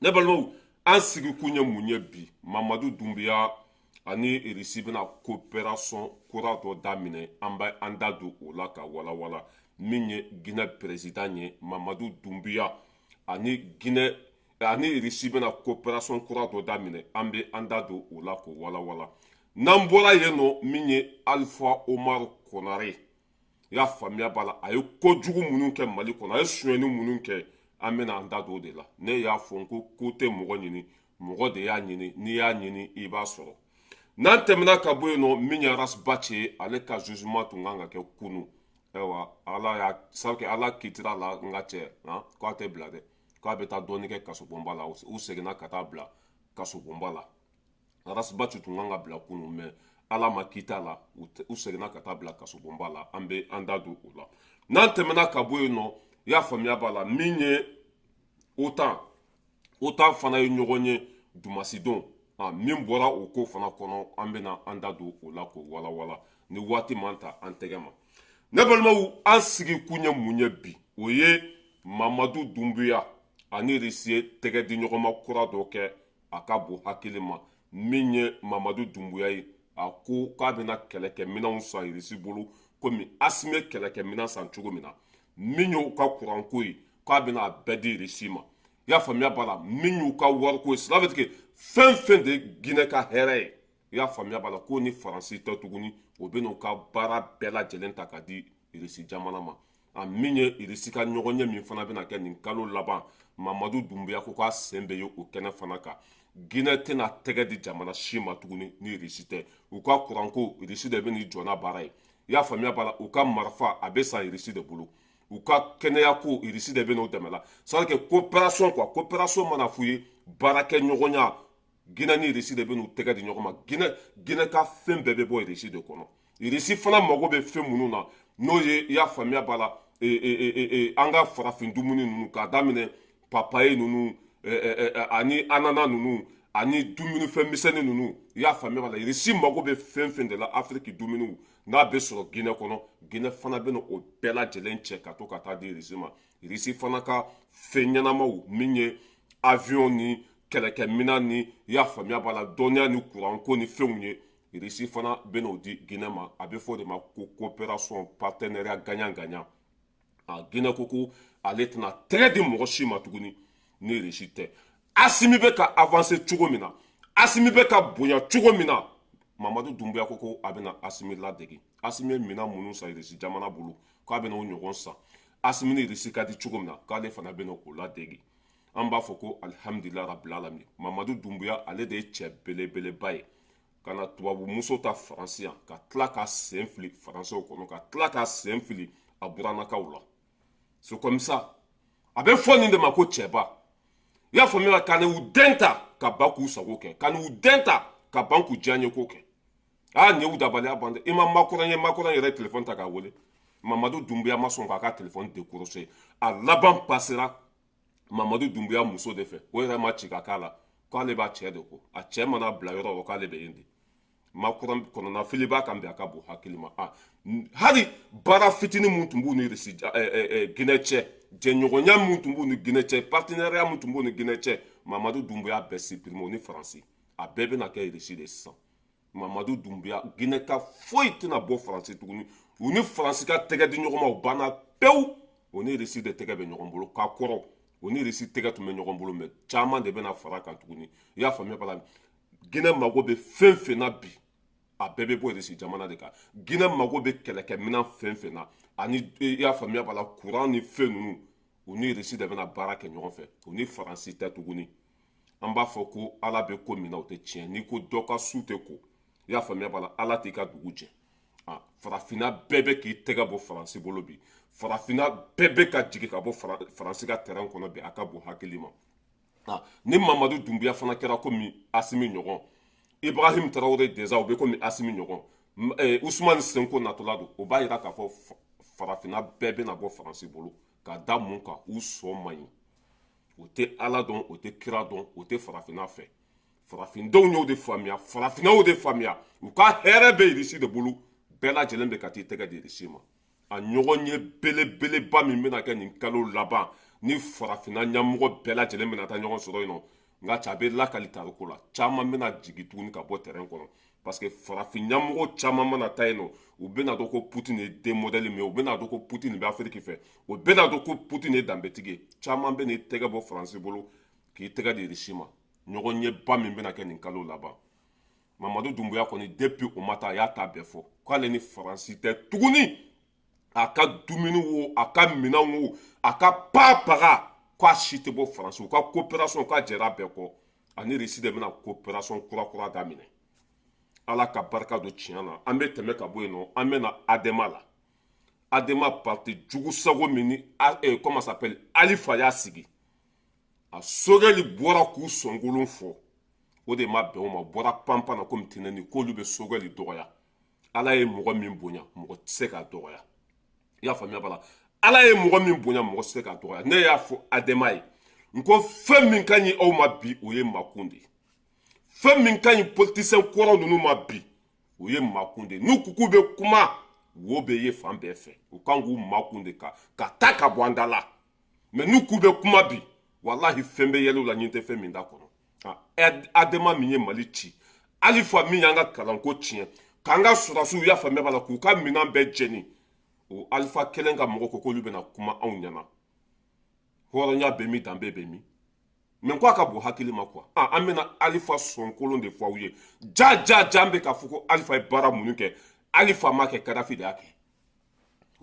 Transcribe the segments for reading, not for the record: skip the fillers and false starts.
Ne balimaw, an sigikun ye mun ye bi? Mamadu Dunbiya ani Irisi bɛna coopération kura dɔ daminɛ. An bɛ an da don o la ka walawala. Min ye Ginɛ président ye, Mamadu Dunbiya ani Ginɛ ani Irisi bɛna coopération kura dɔ daminɛ. An bɛ an da don o la k'o walawala. N'an bɔra yen nɔ, min ye Alifa Omar Konare, i y'a faamuya b'a la, a ye kojugu minnu kɛ Mali kɔnɔ, a ye sonyɛni minnu kɛ, an bɛna an da don o de la. Ne y'a fɔ n ko ko tɛ mɔgɔ ɲini, mɔgɔ de y'a ɲini. N'i y'a ɲini, i b'a sɔrɔ. N'an tɛmɛna ka bɔ yen nɔ, min ye Ras Bath ye, ale ka jugement tun kan ka kɛ kunu. Ayiwa, Ala y'a sabu kɛ, Ala kitira la. N ka cɛ, k'a tɛ bila dɛ, k'a bɛ taa dɔɔnin kɛ kasobonba la. U seginna ka taa bila kasobonba la. Ras Bath tun kan ka bila kunu, mais Ala ma kita la, u seginna ka taa bila kasobonba la. An bɛ an da don o la. N'an tɛmɛna ka bɔ yen nɔ, i y'a faamuya b'a la, min ye OTAN, OTAN fana ye ɲɔgɔn ye dumasidon. Min bɔra o ko fana kɔnɔ, an bɛna an da don o la k'o walawala ni waati man ta an tɛgɛ ma. Ne balimaw, an sigi kun ye mun ye bi? O ye Mamadu Dunbuya ani Irisi ye tɛgɛ di ɲɔgɔnma kura dɔ kɛ. A ka bon hakili ma. Min ye Mamadu Dunbuya ye, a ko k'a bɛna kɛlɛkɛminɛnw san Irisi bolo, komi Asimi ye kɛlɛkɛminɛn san cogo min na. Min y'u ka kuranko ye, k'a bɛna a bɛɛ di Irisi ma. I y'a faamuya b'a la. Min y'u ka wariko ye, cela veut dire que fɛn fɛn de ye Ginɛ ka hɛrɛ ye, i y'a faamuya b'a la, k'o ni Faransi tɛ tuguni, o bɛ n'u ka baara bɛɛ lajɛlen ta ka di Irisi jamana ma. A min ye Irisi ka ɲɔgɔn ye min fana bɛna kɛ nin kalo laban, Mamadu Dunbuya ko k'a sen bɛ ye o kɛnɛ fana kan. Ginɛ tɛna tɛgɛ di jamana si ma tuguni ni Irisi tɛ. U ka kuranko, Irisi de bɛ n'i jɔ n'a baara ye. I y'a faamuya b'a la. U ka marifa, a bɛ san Irisi de bolo. U ka kɛnɛyako, Irisi de bɛ n'o dɛmɛ la. C'est à dire que coopération quoi, coopération mana f'u ye, baarakɛ ɲɔgɔnya, Ginɛ ni Irisi de bɛ n'u tɛgɛ di ɲɔgɔn ma. Ginɛ ka fɛn bɛɛ bɛ bɔ Irisi de kɔnɔ. Irisi fana mago bɛ fɛn minnu na, n'o ye, i y'a faamuya b'a la, an ka farafin dumuni ninnu, k'a daminɛ papaye ninnu ani anana ninnu ani dumunifɛn misɛnnin ninnu, i y'a faamuya b'a la. Irisi mago bɛ fɛn fɛn de la, Afiriki dumuniw, n'a bɛ sɔrɔ Ginɛ kɔnɔ, Ginɛ fana bɛ o bɛɛ lajɛlen cɛ ka to ka taa di Irisi ma. Irisi fana ka fɛn ɲɛnamaw, min ye avion ni kɛlɛkɛminɛn ni, i y'a faamuya b'a la, dɔnniya ni kuranko ni fɛnw ye, Irisi fana bɛ n'o di Ginɛ ma. A bɛ fɔ o de ma ko coopération, partenariat gagnant gagnant. A Ginɛ ko ale tɛna tɛgɛ di mɔgɔ si ma tuguni ni Irisi tɛ. Asimi bɛ ka avancer cogo min na, Asimi bɛ ka bonya cogo min na, Mamadu Dunbuya ko a bɛna Asimi ladege. Asimi ye minɛn minnu san Irisi jamana bolo, k'a bɛna o ɲɔgɔn san. Asimi ni Irisi ka di cogo min na, k'ale fana bɛna o ladege. An b'a fɔ ko alihamudulila rabil alamin. Mamadu Dunbuya, ale de ye cɛ belebeleba ye ka na tubabu muso ta Faransi yan, ka tila ka sen fili Faransɛw kɔnɔ, ka tila ka sen fili a burannakaw la. C'est comme ça, a bɛ fɔ nin de ma ko cɛba. I y'a faamuya, ka n'u den ta ka ban k'u sago kɛ, ka n'u den ta ka ban k'u diyaɲɛ ko kɛ. Aa, nin y'u dabaliya ban dɛ. I ma Macron ye, Macron yɛrɛ telefɔni ta k'a wele, Mamadu Dunbuya ma sɔn k'a ka telefɔni décrocher. A laban passera Mamadu Dunbuya muso de fɛ. O yɛrɛ ma ci ka k'a la k'ale b'a cɛ de kɔ, a cɛ mana bila yɔrɔ o k'ale bɛ yen de. Macron kɔnɔna fili b'a kan bi, a ka bon hakili ma. A hali baara fitinin mun tun b'u ni Irisi Ginɛ cɛ, jɛɲɔgɔnya mun tun b'u ni Ginɛ cɛ, partenariat mun tun b'u ni Ginɛ cɛ, Mamadu Dunbuya bɛɛ supprimer. O ni Faransi, a bɛɛ bɛna kɛ Irisi de sisan. Mamadu Dunbuya, Ginɛ ka foyi tɛna bɔ Faransi tuguni. U ni Faransi ka tɛgɛ di ɲɔgɔn ma, o banna pewu. O ni Irisi de tɛgɛ bɛ ɲɔgɔn bolo. K'a kɔrɔ, o ni Irisi tɛgɛ tun bɛ ɲɔgɔn bolo, mais caman de bɛna fara kan tuguni. I y'a faamuya bala. Ginɛ mago bɛ fɛn fɛn na bi, a bɛɛ bɛ bɔ Irisi jamana de kan. Ginɛ mago bɛ kɛlɛkɛminɛn fɛn fɛn na, ani, i y'a faamuya bala, kuran ni fɛn ninnu, u ni Irisi de bɛna baara kɛ ɲɔgɔn fɛ, u ni Faransi tɛ tuguni. An b'a fɔ ko Ala bɛ ko min na, o tɛ tiɲɛ. N'i ko dɔ ka su tɛ ko, i y'a faamuya bala, Ala t'i ka dugu jɛ. Farafinna bɛɛ bɛ k'i tɛgɛ bɔ Faransi bolo bi. Farafinna bɛɛ bɛ ka jigin ka bɔ Faransi ka terrain kɔnɔ bi. A ka bon hakili ma. Ni Mamadu Dunbuya fana kɛra komi Asimi ɲɔgɔn, Ibrahim Traoré déjà o bɛ komi Asimi ɲɔgɔn, Usumani Senko natɔla don, o b'a yira k'a fɔ farafinna bɛɛ bɛna bɔ Faransi bolo. Ka da mun kan? U sɔn man ɲi, o tɛ Ala dɔn, o tɛ kira dɔn, o tɛ farafinna fɛ. Farafindenw y'o de faamuya, farafinna y'o de faamuya. U ka hɛrɛ bɛ Irisi de bolo. Bɛɛ lajɛlen bɛ ka t'i tɛgɛ di Irisi ma. A ɲɔgɔn ye belebeleba min bɛna kɛ nin kalo laban. Ni farafinna ɲɛmɔgɔ bɛɛ lajɛlen bɛna taa ɲɔgɔn sɔrɔ yen nɔ, nka cɛ a bɛ lakali tariko la, caman bɛna jigin tuguni ka bɔ terrain kɔnɔ, parce que farafin ɲɛmɔgɔ caman mana taa yen nɔ, u bɛna dɔn ko Poutine ye den modèle min ye, u bɛna dɔn ko Poutine bɛ Afiriki fɛ, u bɛna dɔn ko Poutine ye danbetigi ye. Caman bɛ n'i tɛgɛ bɔ Faransi bolo k'i tɛgɛ di Irisi ma. Ɲɔgɔn ɲɛba min bɛna kɛ nin kalo laban, Mamadu Dunbuya kɔni, depuis o ma taa, a y'a ta bɛɛ fɔ k'ale ni Faransi tɛ tuguni. A ka dumuni wo, a ka minɛn wo, a ka pa baga, k'a si tɛ bɔ Faransi. U ka coopération, k'a jɛra bɛɛ kɔ, ani Irisi de bɛna coopération kura kura daminɛ. Ala ka barika don tiɲɛ na. An bɛ tɛmɛ ka bɔ yen nɔ, an bɛ na Adema la. Adema, parti jugu sago min ni comment s'appelle, Alifa y'a sigi, a Sogɛli bɔra k'u sɔnkolon fɔ, o de ma bɛn o ma. Bɔra panpan na komi tɛnɛni k'olu bɛ Sogɛli dɔgɔya. Ala ye mɔgɔ min bonya, mɔgɔ tɛ se k'a dɔgɔya. I y'a faamuya bala? Ala ye mɔgɔ min bonya, mɔgɔ tɛ se k'a dɔgɔya. Ne y'a fɔ Adema ye, n ko fɛn min ka ɲi aw ma bi, o ye makun de ye. Fɛn min ka ɲi politicien kɔrɔ ninnu ma bi, o ye makun de ye. N'u ko k'u bɛ kuma, wo bɛ ye fan bɛɛ fɛ. U kan k'u makun de ka taa ka bɔ an da la. Mɛ n'u k'u bɛ kuma bi, walahi, fɛn bɛ yɛlɛ u la, ɲin tɛ fɛn min da kɔnɔ. Adema min ye Mali ci, Alifa min y'an ka kalanko tiɲɛ, k'an ka sɔrɔdasiw, y'a faamuya b'a la, k'u ka minɛn bɛɛ jɛni, o Alifa kelen ka mɔgɔ ko k'olu bɛna kuma anw ɲɛna. Hɔrɔnya bɛ min? Danbe bɛ min? Mɛ ko a ka bon hakili ma kuwa. An bɛna Alifa sɔnkolon de fɔ aw ye. Ja ja ja, an bɛ k'a fɔ ko Alifa ye baara minnu kɛ, Alifa ma kɛ, Kadafi de y'a kɛ.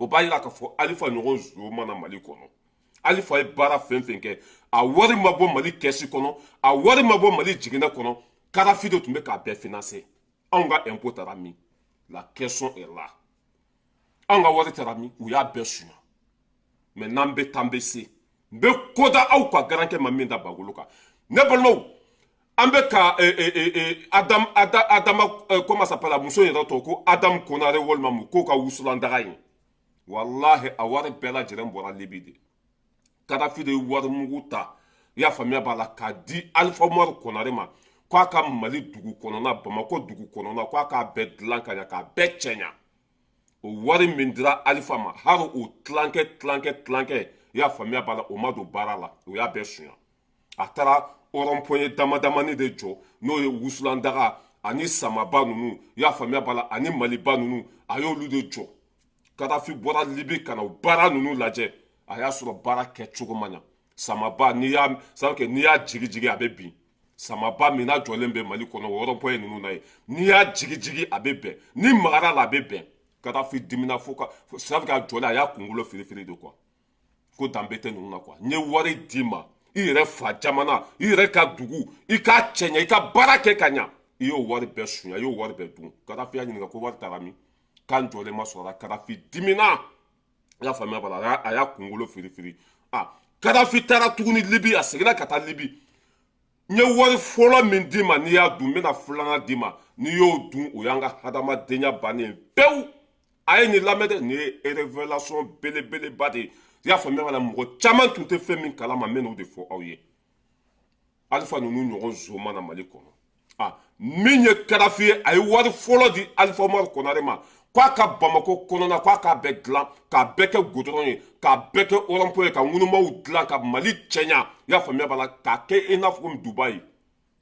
O b'a yira k'a fɔ Alifa ɲɔgɔn zo mana Mali kɔnɔ. Alifa ye baara fɛn fɛn kɛ, a wari ma bɔ Mali kɛsi kɔnɔ, a wari ma bɔ Mali jiginɛ kɔnɔ. Kadafi de tun bɛ k'a bɛɛ financer. Anw ka impôt taara min? La question est là. Anw ka wari taara min? U y'a bɛɛ suɲɛ. Mɛ n'an bɛ taa, an bɛ se, n bɛ ko da aw ka garankɛ ma min da bagolo kan. Ne balimaw, an bɛ ka Adam Adama, comment s'appelle, muso in yɛrɛ tɔgɔ ko Adam Konare, walima mun k'o ka wusulan daga in, walahi, a wari bɛɛ lajɛlen bɔra Libi de. Kadafi de ye wari mugu ta, i y'a faamuya b'a la, k'a di Alifa Umaru Konare ma k'a ka Mali dugu kɔnɔna, Bamakɔ dugu kɔnɔna, k'a k'a bɛɛ dilan ka ɲa, k'a bɛɛ cɛɲa. O wari min dira Alifa ma, hali o tilankɛ tilankɛ tilankɛ, i y'a faamuya b'a la, o ma don baara la, o y'a bɛɛ suɲa. A taara rond-point dama damani de jɔ, n'o ye wusulan daga ani samaba ninnu, i y'a faamuya b'a la, ani Maliba ninnu, a y'olu de jɔ. Kadafi bɔra Libi ka na o baara ninnu lajɛ, a y'a sɔrɔ baara kɛcogo man ɲa. Samaba, n'i y'a sabu n'i y'a jigi jigi, a bɛ bin. Samaba min n'a jɔlen bɛ Mali kɔnɔ, o rond-point ninnu na ye, n'i y'a jigi jigi, a bɛ bɛn, ni magara la, a bɛ bɛn. Kadafi dimina fo ka sabu k'a jɔlen, a y'a kunkolo firifiri de quoi, ko danbe tɛ ninnu na quoi. N ye wari d'i ma, i yɛrɛ fa jamana, i yɛrɛ ka dugu, i k'a cɛɲa, i ka baara kɛ ka ɲa, i y'o wari bɛɛ suɲa, i y'o wari bɛɛ dun. Kadafi y'a ɲininka ko wari taara min? K'an jɔlen ma sɔrɔ. Kadafi dimina, i y'a faamuya b'a la, a y'a kunkolo firifiri. A Kadafi taara tuguni Libi, a seginna ka taa Libi. N ye wari fɔlɔ min d'i ma, n'i y'a dun, n bɛna filanan d'i ma, n'i y'o dun, o y'an ka hadamadenya bannen pewu. A ye nin lamɛn dɛ, nin ye révélation belebeleba de ye. I y'a faamuya b'a la, mɔgɔ caman tun tɛ fɛn min kalama, n bɛ n'o de fɔ aw ye. Alifa ninnu ɲɔgɔn zo mana Mali kɔnɔ. A min ye Kadafi ye, a ye wari fɔlɔ di Alifa Umaru Konare ma k'a ka Bamako kɔnɔna, k'a k'a bɛɛ dilan, k'a bɛɛ kɛ goudron ye, k'a bɛɛ kɛ rond-point ye, ka ŋunumaw dilan, ka Mali cɛɲa, i y'a faamuya b'a la, k'a kɛ i n'a fɔ komi Dubayi.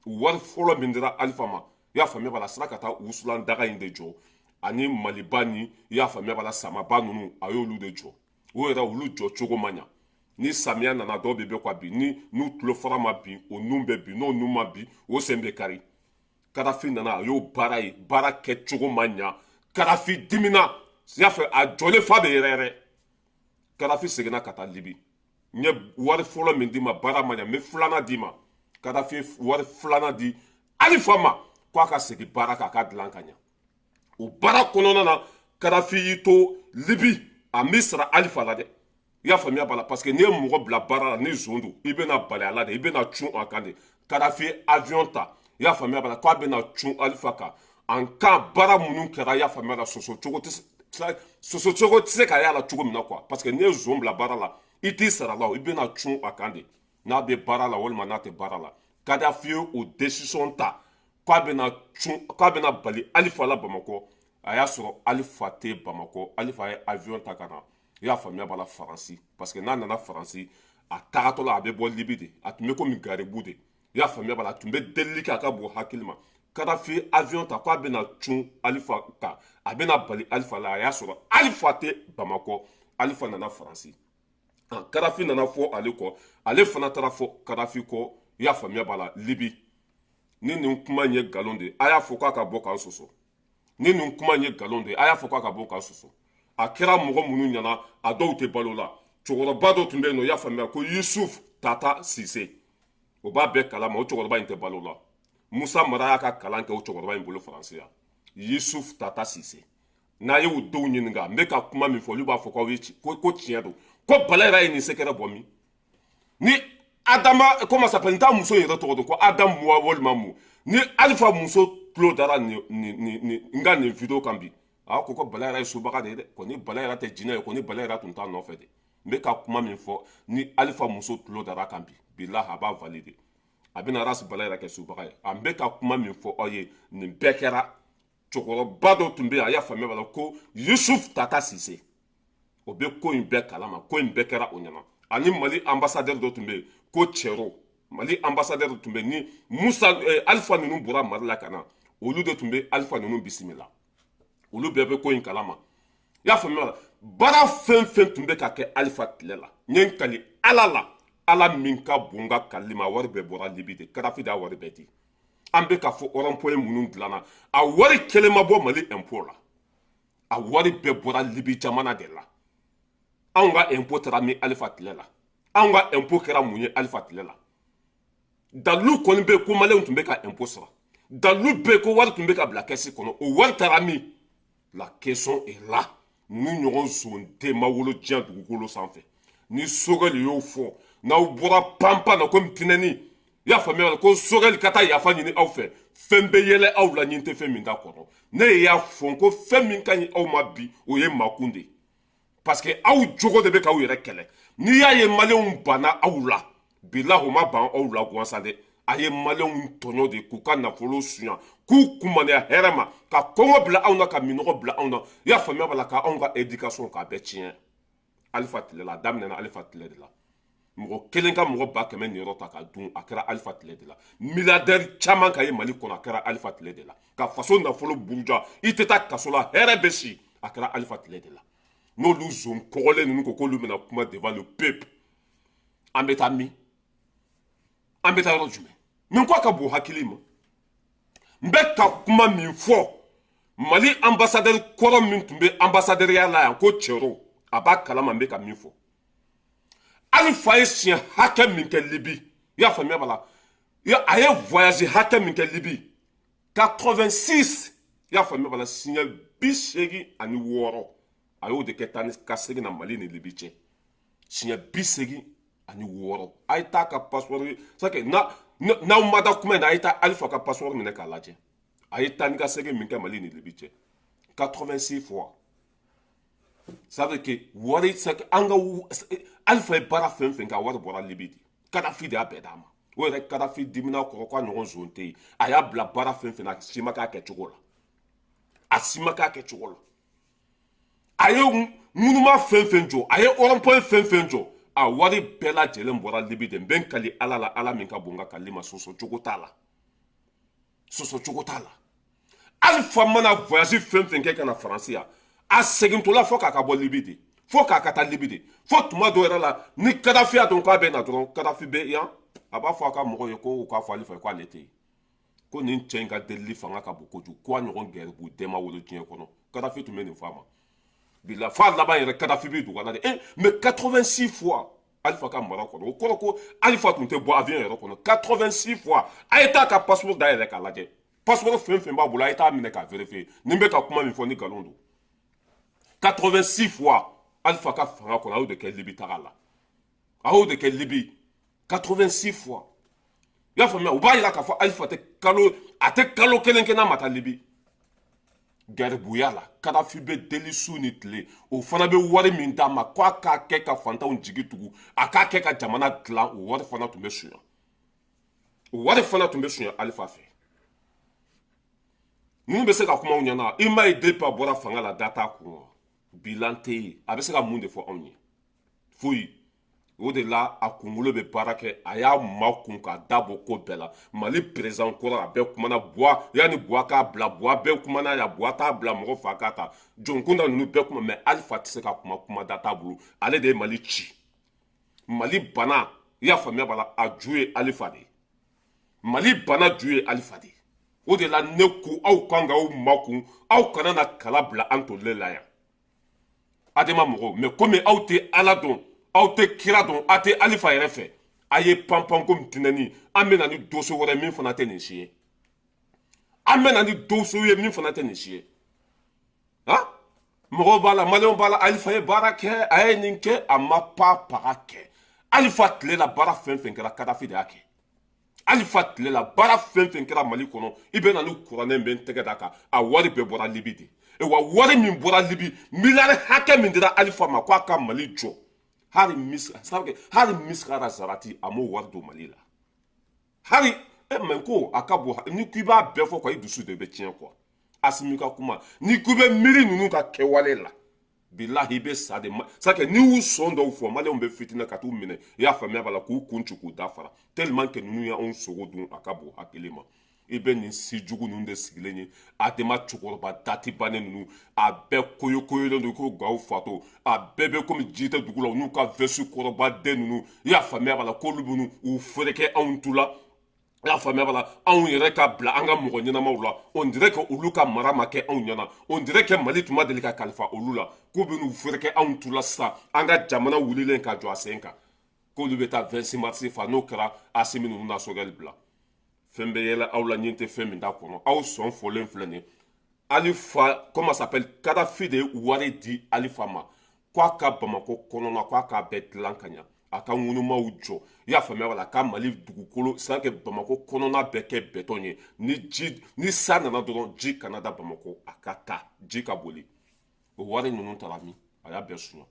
Wari fɔlɔ min dira Alifa ma, i y'a faamuya b'a la, a sera ka taa wusulan daga in de jɔ, ani Maliba ni, i y'a faamuya b'a la, samaba ninnu, a y'olu de jɔ. O yɛrɛ, olu jɔ cogo ma ɲa. Ni samiya nana, dɔw bɛ bɛ ka bin, ni n'u tulo fara ma bin, o nun bɛ bin, n'o nun ma bin, o sen bɛ kari. Kadafi nana, a y'o baara ye, baara kɛcogo ma ɲa. Kadafi dimina, i y'a fɛ, a jɔlen fa bɛ yɛrɛ yɛrɛ. Kadafi seginna ka taa Libi. N ye wari fɔlɔ min d'i ma, baara ma ɲa, n bɛ filanan d'i ma. Kadafi wari filanan di Alifa ma k'a ka segin baara kan, a ka dilan ka ɲa. O baara kɔnɔna na, Kadafi y'i to Libi, a m'i sara Alifa la dɛ. I y'a faamuya b'a la, parce que n'i ye mɔgɔ bila baara la, ni zon don, i bɛna bali a la de, i bɛna cun a kan de. Kadafi ye avion ta, i y'a faamuya b'a la, k'a bɛna cun Alifa kan en cas baara minnu kɛra, i y'a faamuya la, soso cogo tɛ se ka y'a la cogo min na quoi. Parce que n'i ye zon bila baara la, i t'i sara la, i bɛna cun a kan de, n'a bɛ baara la walima n'a tɛ baara la. Kadafi ye o décision ta k'a bɛna cun, k'a bɛna bali Alifa la Bamakɔ. A y'a sɔrɔ Alifa tɛ Bamakɔ. Alifa ye avion ta ka na, i y'a faamuya b'a la, Faransi, parce que n'a nana Faransi, A tagatɔ la, a bɛ bɔ Libi de, a tun bɛ komi garibu de. I y'a faamuya b'a la, a tun bɛ delili kɛ a ka bon hakili ma. Kadafi avion ta k'a bɛna cun Alifa kan, a bɛna bali Alifa la. A y'a sɔrɔ Alifa tɛ Bamakɔ, Alifa nana Faransi. Kadafi nana fɔ ale kɔ, ale fana taara fɔ Kadafi kɔ. I y'a faamuya b'a la, Libi. Ni nin kuma in ye nkalon de ye, a y'a fɔ k'a ka bɔ k'an sɔsɔ. Ni nin kuma in ye nkalon de ye, a y'a fɔ k'a ka bɔ k'an sɔsɔ. A kɛra mɔgɔ minnu ɲɛna, a dɔw tɛ balo la. Cɛkɔrɔba dɔ tun bɛ yen nɔ, i y'a faamuya, ko Yusuf Tata Sise, o b'a bɛɛ kalama. O cɛkɔrɔba in tɛ balo la. Musa Mara y'a ka kalan kɛ o cɛkɔrɔba in bolo Faransi yan, Yusuf Tata Sise. N'a y'o denw ɲininka n bɛ ka kuma min fɔ, olu b'a fɔ k'aw ye ko tiɲɛ don, ko Bala yɛrɛ ye nin secret bɔ min ni Adama, comment s'appelle, n t'a muso yɛrɛ tɔgɔ dɔn, ko Adam muwa walima mun. Ni Alifa muso tulo dara nin nin nin n ka nin vidéo kan bi, a ko ko Bala yɛrɛ ye subaga de ye dɛ, ko ni Bala yɛrɛ tɛ jinɛ ye, ko ni Bala yɛrɛ tun t'a nɔfɛ de. N bɛ ka kuma min fɔ, ni Alifa muso tulo dara kan bi, bilahi, a b'a valider, a bɛna Ras Bala yɛrɛ kɛ subaga ye. A bɛ ka kuma min fɔ aw ye, nin bɛɛ kɛra. Cɛkɔrɔba dɔ tun bɛ yen, a y'a faamuya b'a la, ko Yusuf Tata Sise, o bɛ ko in bɛɛ kalama, ko in bɛɛ kɛra o ɲɛna. Ani Mali ambassadeur dɔ tun bɛ yen ko Cɛro, Mali ambassadeur dɔ tun bɛ yen. Ni Musa Alifa ninnu bɔra Mali la ka na, olu de tun bɛ Alifa ninnu bisimila. Olu bɛɛ bɛ ko in kalama. I y'a faamuya la, baara fɛn fɛn tun bɛ ka kɛ Alifa tile la, n ye n kali Ala la, Ala min ka bon ka kalili ma, a wari bɛɛ bɔra Libi de. Kadafi de y'a wari bɛɛ di. An bɛ ka fɔ rond-point minnu dilanna, a wari kelen ma bɔ Mali impôt la, a wari bɛɛ bɔra Libi jamana de la. Anw ka impôt taara min Alifa tile la? Anw ka impôt kɛra mun ye Alifa tile la? Dalilu kɔni bɛ yen ko Maliyɛnw tun bɛ ka impôt sara, dalilu bɛ yen ko wari tun bɛ ka bila kɛsi kɔnɔ. O wari taara min? La question est là. Ninnu ɲɔgɔn zonden ma wolo diɲɛ dugukolo sanfɛ. Ni Sogɛli y'o fɔ, n'aw bɔra panpan na komi tinɛni, i y'a faamuya, ko Sogɛli ka taa yafa ɲini aw fɛ, fɛn bɛ yɛlɛ aw la, ɲin tɛ fɛn min da kɔnɔ. Ne y'a fɔ ko fɛn min ka ɲi aw ma bi, o ye makun de ye, parce que aw jogo de bɛ k'aw yɛrɛ kɛlɛ. N'i y'a ye Maliyɛnw banna aw la, bilahi, u ma ban aw la gansan dɛ. A ye Maliyɛnw tɔɲɔ de, k'u ka nafolo suɲa, k'u kunmaniya hɛrɛ ma, ka kɔngɔ bila anw na, ka minɔgɔ bila anw na. I y'a faamuya b'a la, ka anw ka éducation k'a bɛɛ tiɲɛ. Alifa tile la, a daminɛna Alifa tile de la. Mɔgɔ kelen ka mɔgɔ 100 000 niyɔrɔ ta ka dun, a kɛra Alifa tile de la. Milliardaire caman ka ye Mali kɔnɔ, a kɛra Alifa tile de la. Ka faso nafolo buruja, i tɛ taa kaso la, hɛrɛ bɛ si, a kɛra Alifa tile de la. N'olu zon kɔgɔlen ninnu ko k'olu bɛna kuma devant le peuple, an bɛ taa min? An bɛ taa yɔrɔ jumɛn? Nin ko ka bon hakili ma. N bɛ ka kuma min fɔ, Mali ambassadeur kɔrɔ min tun bɛ ambassadeurya la yan ko Cɛro, a b'a kalama n bɛ ka min fɔ. Alifa ye siɲɛ hakɛ min kɛ Libi, i y'a faamuya b'a la, a ye voyage hakɛ min kɛ Libi, 86, i y'a faamuya b'a la, siɲɛ 86, a y'o de kɛ taa ni ka segin na Mali ni Libi cɛ, siɲɛ 86. A ye taa ka passeport, c'est na n'aw ma da kuma in na, a ye taa Alifa ka passeport minɛ k'a lajɛ. A ye taa ni ka segin min kɛ Mali ni Libi cɛ, 86 fois. Ça veut dire que wari, an ka Alifa ye baara fɛn fɛn kɛ, a wari bɔra Libi de. Kadafi de y'a bɛɛ d'a ma. O yɛrɛ Kadafi dimina kɔrɔ k'a ɲɔgɔn zon tɛ yen. A y'a bila baara fɛn fɛn na, a si ma k'a kɛcogo la, a si ma k'a kɛcogo la. A ye ŋunuma fɛn fɛn jɔ, a ye rond-point fɛn fɛn jɔ, a wari bɛɛ lajɛlen bɔra Libi de. N bɛ n kali Ala la, Ala min ka bon ka kali ma, sɔsɔ cogo t'a la, sɔsɔ cogo t'a la. Alifa mana voyage fɛn fɛn kɛ ka na Faransi yan, a segintɔla fo k'a ka bɔ Libi de, fo k'a ka taa Libi de. Fo tuma dɔw yɛrɛ la, ni Kadafi y'a dɔn k'a bɛ na dɔrɔn, Kadafi bɛ yan, a b'a fɔ a ka mɔgɔw ye ko u k'a fɔ Alifa ye k'ale tɛ yen, ko nin cɛ in ka delili fanga ka bon kojugu, ko a ɲɔgɔn gɛrɛbu den ma wolo diɲɛ kɔnɔ. Kadafi tun bɛ nin fɔ a ma bila f'a laban yɛrɛ, Kadafi bɛ dugu la de. Eh, mais 86 fois Alifa ka mara kɔnɔ, o kɔrɔ ko Alifa tun tɛ bɔ avion yɛrɛ kɔnɔ 86 fois. A ye taa ka passeport dayɛlɛ k'a lajɛ, passeport fɛn fɛn b'a bolo, a ye taa minɛ k'a vérifier. Nin bɛ ka kuma min fɔ, ni nkalon don, 86 fois Alifa ka fanga kɔnɔ, a y'o de kɛ Libi taga la, a y'o de kɛ Libi 86 fois. I y'a faamuya, u b'a yira k'a fɔ Alifa tɛ kalo, a tɛ kalo kelen kɛ n'a ma taa Libi garibuya la. Kadafi bɛ deli su ni tile, o fana bɛ wari min d'a ma k'a k'a kɛ ka fantanw jigi tugu, a k'a kɛ ka jamana dilan, o wari fana tun bɛ suɲɛ, o wari fana tun bɛ suɲɛ Alifa fɛ. Ninnu bɛ se ka kuma aw ɲɛna. I m'a ye, depuis a bɔra fanga la, da t'a kun wa, bilan tɛ yen. A bɛ se ka mun de fɔ anw ye? Foyi. O de la a kunkolo bɛ baara kɛ, a y'a makun k'a da bɔ ko bɛɛ la. Mali président kɔrɔ, a bɛɛ kumana Buwa, yanni Buwa k'a bila, Buwa bɛɛ kumana yan, Buwa t'a bila, mɔgɔ fa k'a ta, Jonkunda ninnu bɛɛ kuma, mais Alifa tɛ se ka kuma, kuma da t'a bolo. Ale de ye Mali ci, Mali bana, i y'a faamuya b'a la, a ju ye Alifa de ye. Mali bana ju ye Alifa de ye. O de la ne ko aw kan k'aw makun, aw kana na kala bila an tolilen la yan, Adama mɔgɔw. Mais komi aw tɛ Ala dɔn, aw tɛ kira dɔn, aw tɛ Alifa yɛrɛ fɛ, a ye panpan komi tinɛni. An bɛ na ni dossier wɛrɛ min fana tɛ nin si ye, an bɛ na ni dossier ye min fana tɛ nin si ye. Han, mɔgɔw b'a la, maliyɛnw b'a la, Alifa ye baara kɛ, a ye nin kɛ, a ma pa paga kɛ. Alifa tile la, baara fɛn fɛn kɛra, Kadafi de y'a kɛ. Alifa tile la, baara fɛn fɛn kɛra Mali kɔnɔ, i bɛ na ni kuranɛ bɛ n tɛgɛ da kan, a wari bɛɛ bɔra Libi de. Wa wari min bɔra Libi, miliyari hakɛ min dira Alifa ma k'a ka Mali jɔ, hali mis hali misikara zarati, a m'o wari don Mali la. Hali e mɛ ko a ka bon, ni k'i b'a bɛɛ fɔ quoi, i dusu de bɛ tiɲɛ quoi. Asimi ka kuma, ni k'i bɛ miiri ninnu ka kɛwale la, bilahi, i bɛ sa de ma. C'est n'i y'u sɔn dɔw fɔ, maliyɛnw bɛ fitinɛ ka t'u minɛ, i y'a faamuya b'a la, k'u kun ci k'u da fara, tellement que ninnu y'anw sogo dun, a ka bon hakili ma. I bɛ nin si jugu ninnu de sigilen ye, Adama cɛkɔrɔba dati bannen ninnu, a bɛɛ koyo koyolen don ko gawo fatɔ, a bɛɛ bɛ komi ji tɛ dugu la, u n'u ka veste kɔrɔba den ninnu, i y'a faamuya b'a la, k'olu bɛ u ferekɛ anw tu la, i y'a faamuya b'a la, anw yɛrɛ ka bila an ka mɔgɔ ɲɛnamaw la. On dirait que olu ka mara ma kɛ anw ɲɛna, on dirait que Mali tun ma deli ka kalifa olu la, k'u bɛ n'u ferekɛ anw tu la sisan, an ka jamana wulilen ka jɔ a sen kan, k'olu bɛ taa 26 mars fa. N'o kɛra, Asimi ninnu na Sogɛli bila fɛn bɛ yɛlɛ aw la, ɲin tɛ fɛn min t'a kɔnɔ. Aw sɔn fɔlen filɛ nin ye. Alifa, comment s'appelle, Kadafi de ye wari di Alifa ma k'a ka Bamakɔ kɔnɔna, k'a k'a bɛɛ dilan ka ɲa, a ka ŋunumaw jɔ, i y'a faamuya wala, a ka Mali dugukolo san kɛ Bamakɔ kɔnɔna bɛɛ kɛ béton ye, ni ji ni san nana dɔrɔn, ji kana da Bamakɔ, a ka taa ji ka boli. O wari ninnu taara min? A y'a bɛɛ suɲɛ.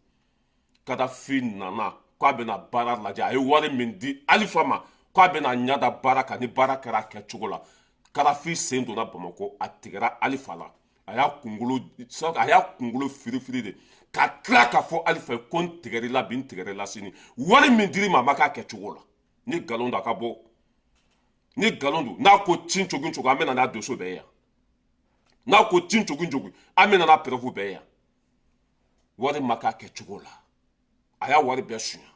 Kadafi nana k'a bɛna baara lajɛ, a ye wari min di Alifa ma k'a bɛna ɲada baara kan, ni baara kɛra a kɛcogo la, Kadafi sen donna Bamakɔ, a tigɛra Alifa la, a y'a kunkolo firifiri de ka tila k'a fɔ Alifa ye ko n tigɛr'i la bi, n tigɛr'i la sini, wari min dir'i ma, a ma k'a kɛcogo la. Ni nkalon don, a ka bɔ. Ni nkalon don, n'a ko tin cogo cogo, an bɛ na n'a dossier bɛɛ ye yan. N'a ko tin cogo cogo, an bɛ na n'a preuve bɛɛ ye yan. Wari ma k'a kɛcogo la, a y'a wari bɛɛ suɲɛ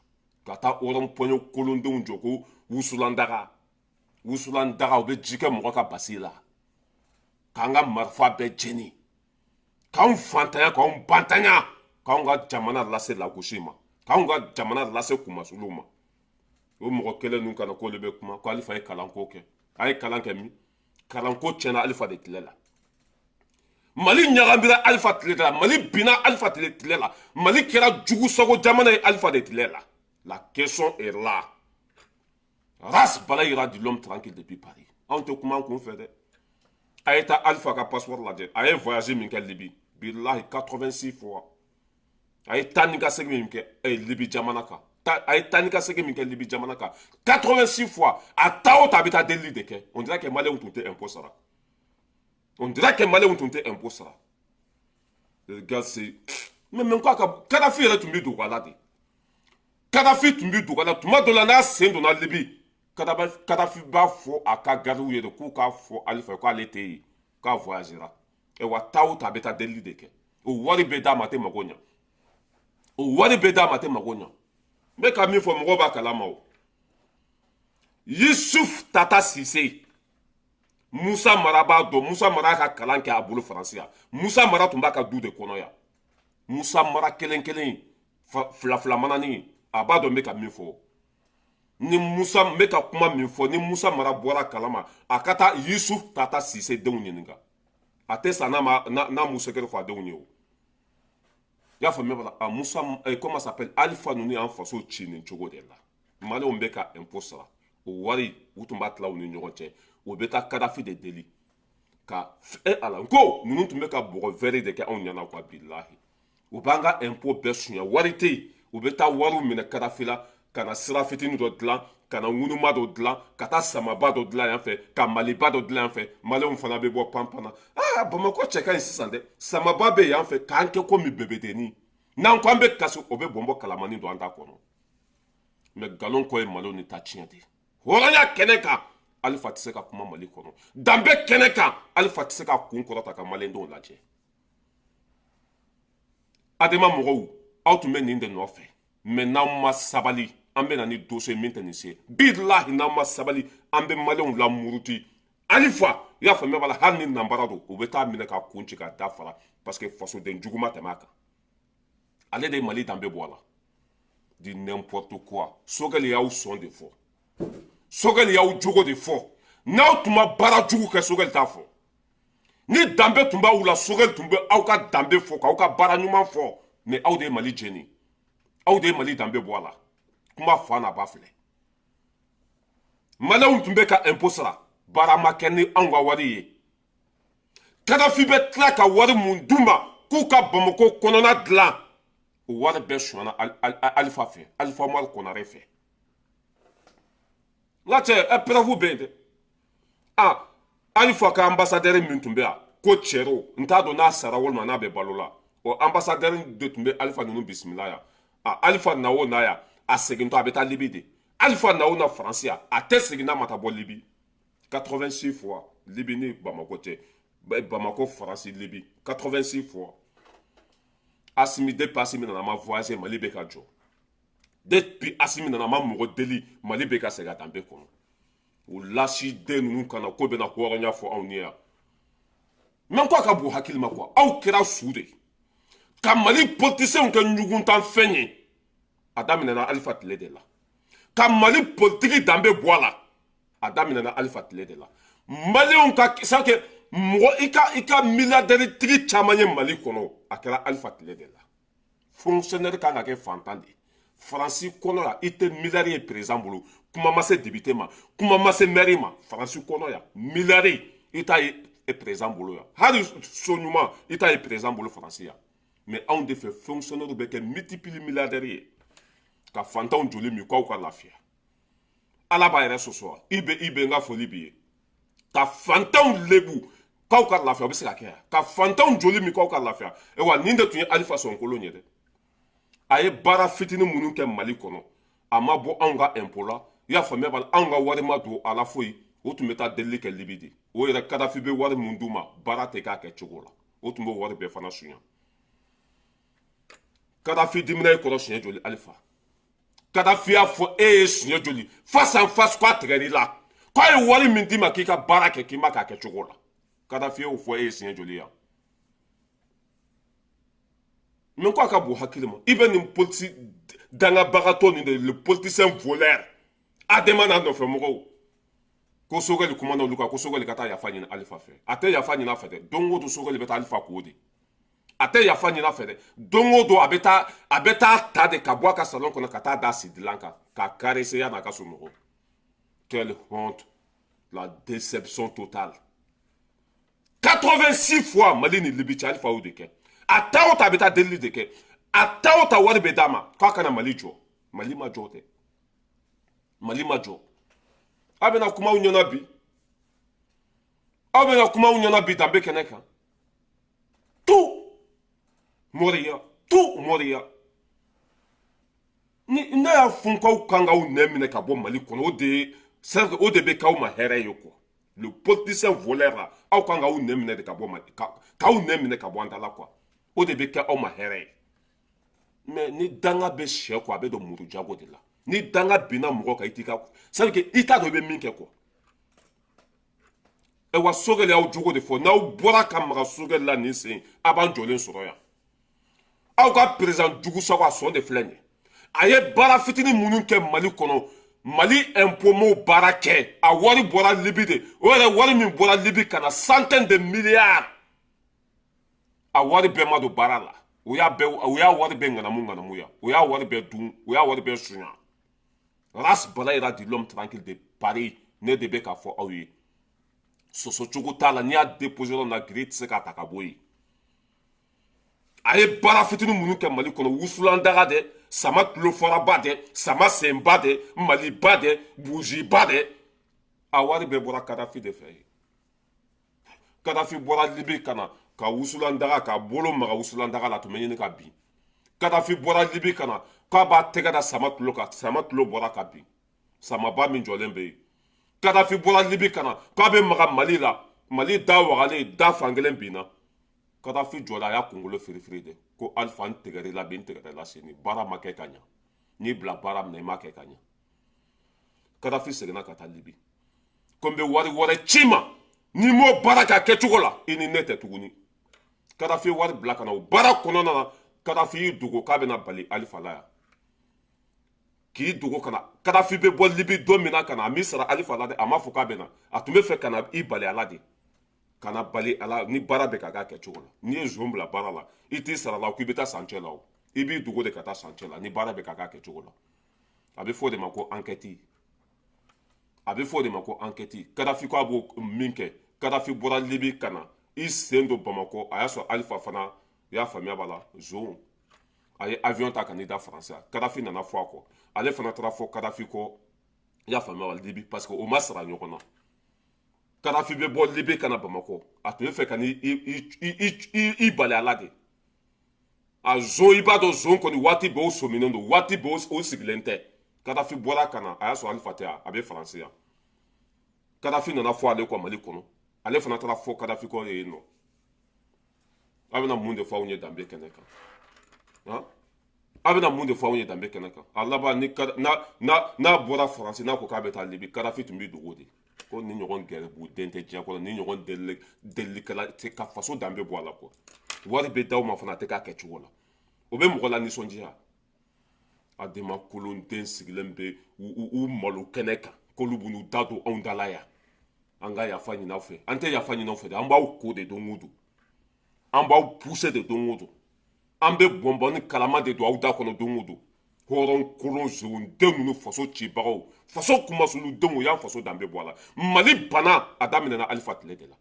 ka taa rond-point kolondenw jɔ ko wusulan daga, wusulan daga, u bɛ ji kɛ mɔgɔ ka basi la, k'an ka marifa bɛɛ jeni, k'anw fantanya, k'anw bantanya, k'anw ka jamana lase lagosi ma, k'anw ka jamana lase kumasuluw ma. O mɔgɔ kelen ninnu kana k'olu bɛ kuma ko Alifa ye kalanko kɛ. A ye kalan kɛ min? Kalanko tiɲɛna Alifa de tile la. Mali ɲagamira Alifa tile la, Mali binna Alifa tile la, Mali kɛra jugu sago jamana ye Alifa de tile la. La question est là. Ras Balayira dit l'homme tranquille depuis Paris. Anw tɛ kuma an kun fɛ dɛ. A ye taa Alifa ka passeport lajɛ, a ye voyage min kɛ Libi, bilahi, 86 fois. A ye taa ni ka segin min kɛ Libi jamana kan, a ye taa ni ka segin min kɛ Libi jamana kan, 86 fois. A taa o ta, a bɛ taa delili de kɛ. On dirait que maliyɛnw tun tɛ impôt sara, on dirait que maliyɛnw tun tɛ impôt sara. Le gars, c'est mais ko a ka Kadafi yɛrɛ tun bɛ dogo a la de. Kadafi tun bɛ dogo a la tuma dɔ la, n'a sen donna Libi, Kadafi b'a fɔ a ka gardiw ye de k'u k'a fɔ Alifa k'ale tɛ yen, k'a voyagera. Wa taa o ta, a bɛ taa delili de kɛ. O wari bɛ d'a ma, a tɛ mago ɲa. O wari bɛ d'a ma, a tɛ mago ɲa. N bɛ ka min fɔ, mɔgɔw b'a kalama. O Yusuf Tata Sise, Musa Mara b'a dɔn. Musa Mara ka kalan kɛ a bolo Faransi yan. Musa Mara tun b'a ka du de kɔnɔ yan. Musa Mara kelen kelen, fila fila manani, a b'a dɔn n bɛ ka min fɔ. Ni Musa, n bɛ ka kuma min fɔ, ni Musa Mara bɔra kalama, a ka taa Yusuf Tata Sise denw ɲininka. A tɛ sa n'a ma n'a m'u secret fɔ a denw ye. O i y'a faamuya b'a la. A Musa, comment s'appelle, Alifa ninnu y'an faso ci nin cogo de la. Maliyɛnw bɛ ka impôt sara, o wari u tun b'a tila u ni ɲɔgɔn cɛ, u bɛ taa Kadafi de deli ka e ala n ko ninnu tun bɛ ka bɔgɔ vɛri de kɛ anw ɲɛna quoi. Bilahi, u b'an ka impôt bɛɛ suɲɛ, wari tɛ yen, u bɛ taa wariw minɛ Kadafi la ka na sira fitinin dɔ dilan, ka na ŋunuma dɔ dilan, ka taa samaba dɔ dilan yan fɛ, ka maliba dɔ dilan yan fɛ. Maliyɛnw fana bɛ bɔ panpan na. Aa, Bamakɔ cɛ ka ɲi sisan dɛ, samaba bɛ yan fɛ k'an kɛ komi bebedennin. N'an ko an bɛ kasi, o bɛ bɔnbɔ kalamani don an ta kɔnɔ. Mais nkalon kɔ ye malo ni ta tiɲɛ de ye. Hɔrɔnya kɛnɛ kan, Alifa tɛ se ka kuma Mali kɔnɔ. Danbe kɛnɛ kan, Alifa tɛ se ka kun kɔrɔta ka maliyɛndenw lajɛ. Adema mɔgɔw, aw tun bɛ nin de nɔfɛ, mais n'aw ma sabali, an bɛ na ni dossier min tɛ nin se. Bilahi, n'aw ma sabali, an bɛ maliyɛnw lamuruti. Alifa, i y'a faamuya b'a la, hali ni nanbara don, u bɛ taa minɛ ka kun ci ka da fara, parce que fasoden jugu ma tɛmɛ a kan. Ale de ye Mali danbe bɔ a la. Du n'importe quoi. Sogɛli y'aw sɔn de fɔ, Sogɛli y'aw jogo de fɔ. N'aw tun ma baara jugu kɛ, Sogɛli t'a fɔ. Ni danbe tun b'aw la, Sogɛli tun bɛ aw ka danbe fɔ k'aw ka baara ɲuman fɔ. Mais aw de ye Mali jeni, aw de ye Mali danbe bɔ a la. Kuma fa n'a ba filɛ. Maliyɛnw tun bɛ ka impôt sara, baara ma kɛ ni anw ka wari ye. Kadafi bɛ tila ka wari mun d'u ma k'u ka Bamako kɔnɔna dilan, o wari bɛɛ sonyana Alifa fɛ, Alifa Umaru Konare fɛ. N ka cɛ, ɛ, preuve bɛ yen dɛ. Ah, Alifa ka ambassadeur min tun bɛ yan ko Cɛro, n t'a dɔn n'a sara walima n'a bɛ balo la, o ambassadeur de tun bɛ Alifa ninnu bisimila yan. Ah, Alifa na o na yan, a segintɔ a bɛ taa Libi de. Alifa na o na Faransi yan, a tɛ segin n'a ma taa bɔ Libi. 86 fois Libi ni Bamako cɛ, Bamako, Faransi, Libi, 86 fois. Asimi, depuis Asimi nana, a ma voyager, Mali bɛ ka jɔ. Depuis Asimi nana, a ma mɔgɔ deli, Mali bɛ ka segin a danbe kɔnɔ. O lasiden ninnu kana ko bɛna hɔrɔnya fɔ anw ye yan. Mɛ ko a ka bon hakili ma quoi. Aw kɛra su de ka Mali politicienw kɛ ɲuguntanfɛn ye. A daminɛna Alifa tile de la ka Mali politiki danbe bɔ a la. A daminɛna Alifa tile de la. Maliyɛnw ka c'est que mɔgɔ i ka milliardaire tigi caman ye Mali kɔnɔ, a kɛra Alifa tile de la. Fonctionnaire kan ka kɛ fantan de ye Faransi kɔnɔ yan. I tɛ milliard ye président bolo, kuma ma se député ma, kuma ma se maire ma. Faransi kɔnɔ yan, milliard i t'a ye président bolo yan, hali so ɲuman i t'a ye président bolo Faransi yan. Mais anw de fɛ, fonctionnaire bɛ kɛ multiple milliardaire ye ka fantanw joli min k'aw ka lafiya. Ala b'a yɛrɛ sɔsɔ. I bɛ n ka foli b'i ye. Ka fantanw lebu k'aw ka lafiya, o bɛ se ka kɛ yan? Ka fantanw joli min k'aw ka lafiya. Ayiwa, nin de tun ye Alifa Sɔnkolon ye dɛ. A ye baara fitinin minnu kɛ Mali kɔnɔ, a ma bɔ anw ka impôt la. I y'a faamuya b'a la, anw ka wari ma don a la foyi. O tun bɛ taa delili kɛ Libi de. O yɛrɛ, Kadafi bɛ wari mun d'u ma, baara tɛ k'a kɛ cogo la, o tun b'o wari bɛɛ fana suɲa. Kadafi dimina e kɔrɔ siɲɛ joli? Alifa, Kadafi y'a fɔ e ye siɲɛ joli face en face k'a tigɛr'i la, k'a ye wari min d'i ma k'i ka baara kɛ, k'i ma k'a kɛ cogo la? Kadafi y'o fɔ e ye siɲɛ joli yan? Mais ko a ka bon hakili ma. I bɛ nin polisi dangabagatɔ nin de, le politicien voleur, Adema n'a nɔfɛ mɔgɔw, ko Sogɛli kuma n'olu kan, ko Sogɛli ka taa yafa ɲini Alifa fɛ. A tɛ yafa ɲini a fɛ dɛ. Don o don, Sogɛli bɛ taa Alifa ko de. A tɛ yafa ɲini a fɛ dɛ. Don o don, a bɛ taa ta de ka bɔ a ka salon kɔnɔ ka taa da sidilan kan k'a caresser yan'a ka sunɔgɔ. Quelle honte, la déception totale. 86 fois Mali ni Libi cɛ, Alifa y'o de kɛ. A taa o ta, a bɛ taa delili de kɛ. A taa o ta, wari bɛ d'a ma k'a kana Mali jɔ. Mali ma jɔ dɛ, Mali ma jɔ. Aw bɛna kumaw ɲɛna bi, aw bɛna kumaw ɲɛna bi danbe kɛnɛ kan. Tout moriya, tout moriya. Ni ne y'a fɔ k'aw kan k'aw nɛ minɛ ka bɔ Mali kɔnɔ, o de ye, o de bɛ k'aw ma hɛrɛ ye quoi. Le politicien voleur la, aw kan k'aw nɛ minɛ de ka bɔ Mali, k'aw nɛ minɛ ka bɔ an ta la quoi. O de bɛ kɛ aw ma hɛrɛ ye. Mais ni danga bɛ sɛ kɔ, a bɛ don muru jago de la. Ni danga binna mɔgɔ kan, i t'i ka, c'est à dire que i t'a dɔn i bɛ min kɛ quoi. Ayiwa, Sogɛli y'aw jogo de fɔ. N'aw bɔra ka maga Sogɛli la nin sen, a b'an jɔlen sɔrɔ yan. Aw ka président jugu sago, a sɔn de filɛ nin ye. A ye baara fitinin minnu kɛ Mali kɔnɔ, Mali impôt m'o baara kɛ, a wari bɔra Libi de. O yɛrɛ, wari min bɔra Libi ka na, centaine de milliards, a wari bɛɛ ma don baara la. O y'a bɛɛ, o y'a wari bɛɛ ŋanamu ŋanamu yan, o y'a wari bɛɛ dun, o y'a wari bɛɛ suɲa. Ras Balayira dit l'homme tranquille de Paris, ne de bɛ k'a fɔ aw ye. Sɔsɔ cogo t'a la. N'i y'a déposé yɔrɔ min na, grille tɛ se k'a ta ka bɔ yen. A ye baara fitinin minnu kɛ Mali kɔnɔ, wusulan daga dɛ, sama tulofaraba dɛ, sama senba dɛ, maliba dɛ, buziba dɛ, a wari bɛɛ bɔra Kadafi de fɛ yen. Kadafi bɔra Libi ka na ka wusulan daga, ka bolo maga wusulan daga la, a tun bɛ ɲini ka bin. Kadafi bɔra Libi ka na k'a b'a tɛgɛ da sama tulo kan, sama tulo bɔra ka bin, samaba min jɔlen bɛ yen. Kadafi bɔra Libi ka na k'a bɛ maga Mali la, Mali da wagalen, da fankelen binna. Kadafi jɔla, a y'a kunkolo firifiri de ko Alifa, n tigɛr'i la bi, n tigɛr'i la sini, baara ma kɛ ka ɲa, n'i bila baara min na, i m'a kɛ ka ɲa. Kadafi seginna ka taa Libi ko n bɛ wari wɛrɛ ci ma, n'i m'o baara k'a kɛcogo la, i ni ne tɛ tuguni. Kadafi ye wari bila ka na, o baara kɔnɔna na, Kadafi y'i dogo k'a bɛna bali Alifa la yan, k'i dogo ka na. Kadafi bɛ bɔ Libi don min na ka na, a m'i sara Alifa la dɛ, a m'a fɔ k'a bɛ na, a tun bɛ fɛ ka na i bali a la de, ka na bali a la ni baara bɛ ka k'a kɛcogo la. N'i ye zon bila baara la, i t'i sara la k'i bɛ taa sancɛ la, o i b'i dogo de ka taa sancɛ la ni baara bɛ ka k'a kɛcogo la. A bɛ fɔ o de ma ko enquête, a bɛ fɔ o de ma ko enquête. Kadafi ko a b'o min kɛ, Kadafi bɔra Libi ka na i sen don Bamakɔ, a y'a sɔrɔ Alifa fana, i y'a faamuya b'a la, zon a ye avion ta ka n'i da Faransi. Kadafi nana fɔ a kɔ, ale fana taara fɔ Kadafi kɔ, i y'a faamuya b'a la, Libi, parce que o ma sara ɲɔgɔn na. Kadafi bɛ bɔ Libi ka na Bamakɔ, a tun bɛ fɛ ka ni i bali a la de. A zon, i b'a dɔn zon kɔni waati bɛɛ o sɔminen don, waati bɛɛ o sigilen tɛ. Kadafi bɔra ka na, a y'a sɔrɔ Alifa tɛ yan, a bɛ Faransi yan. Kadafi nana fɔ ale kɔ Mali kɔnɔ, ale fana taara fɔ Kadafi kɔ yen nɔ. A bɛna mun de fɔ anw ye danbe kɛnɛ kan? A bɛna mun de fɔ anw ye danbe kɛnɛ kan? A laban ni n'a bɔra Faransi, n'a ko k'a bɛ taa Libi, Kadafi tun b'i dogo de ko ni ɲɔgɔn gɛrɛbu den tɛ diɲɛ kɔnɔ, ni ɲɔgɔn delilikɛla tɛ ka faso danbe bɔ a la quoi. Wari bɛ d'aw ma fana, a tɛ k'a kɛcogo la, o bɛ mɔgɔ la nisɔndiya. Adema kolonden sigilen bɛ u malo kɛnɛ kan k'olu b'u da don anw da la yan. An ka yafa ɲini aw fɛ, an tɛ yafa ɲini aw fɛ dɛ, an b'aw ko de don o don, an b'aw pousser de don o don, an bɛ bɔnbɔnni kalama de don aw da kɔnɔ don o don. Hɔrɔn kolon zonden ninnu, faso cibagaw, faso kumasuludenw, o y'an faso danbe bɔ a la. Mali bana a daminɛna Alifa tile de la.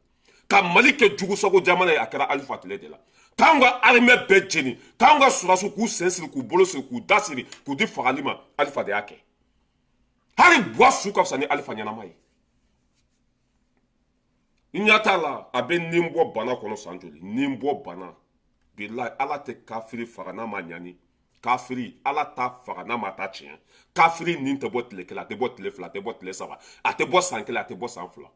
Ka Mali kɛ jugusago jamana ye, a kɛra Alifa tile de la. K'anw ka armée bɛɛ jeni, k'anw ka sɔrɔdasiw k'u sen siri, k'u bolo siri, k'u da siri, k'u di fagali ma, Alifa de y'a kɛ. Hali buwa su ka fisa ni Alifa ɲɛnama ye. N ɲɛ t'a la, a bɛ nin bɔ bana kɔnɔ san joli, nin bɔ bana. Bilahi, Ala tɛ kafiri faga n'a ma ɲani. Kafiri, Ala t'a faga n'a ma ta tiɲɛ. Kafiri nin tɛ bɔ tile 1, a tɛ bɔ tile 2, a tɛ bɔ tile 3, a tɛ bɔ san 1, a tɛ bɔ san 2.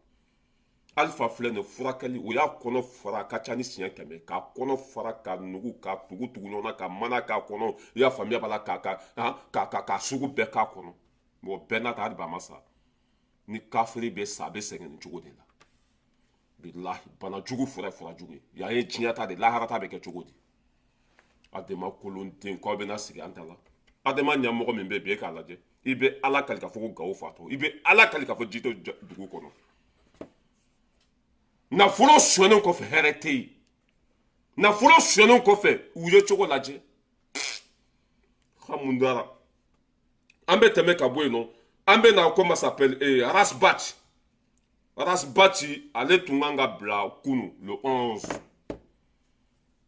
Alifa filɛ nin furakɛli, o y'a kɔnɔ fara, a ka ca ni siɲɛ 100, k'a kɔnɔ fara, ka nugu, ka tugu tugu ɲɔgɔn na, ka mana k'a kɔnɔ, i y'a faamuya b'a la, ka ka ka ka ka sugu bɛɛ k'a kɔnɔ. Mɔgɔ bɛɛ n'a ta, hali ba ma sa. Ni kafiri bɛ sa, a bɛ sɛgɛn nin cogo de la. Bilahi, bana jugu fura ye fura jugu ye. Yan ye diɲɛ ta de, lahara ta bɛ kɛ cogo di? Adema kolonden k'aw bɛna sigi an ta la. Adema ɲɛmɔgɔ min bɛ bi, e k'a lajɛ, i bɛ Ala kali k'a fɔ ko Gawo fatɔ, i bɛ Ala kali k'a fɔ ji tɛ dugu kɔnɔ. Nafolo sonyɛnen kɔfɛ, hɛrɛ tɛ yen. Nafolo sonyɛnen kɔfɛ, u ye cogo lajɛ hamudara. An bɛ tɛmɛ ka bɔ yen nɔ, an bɛ na comment s'appelle, Ras Bath. Ras Bath, ale tun kan ka bila kunu le 11,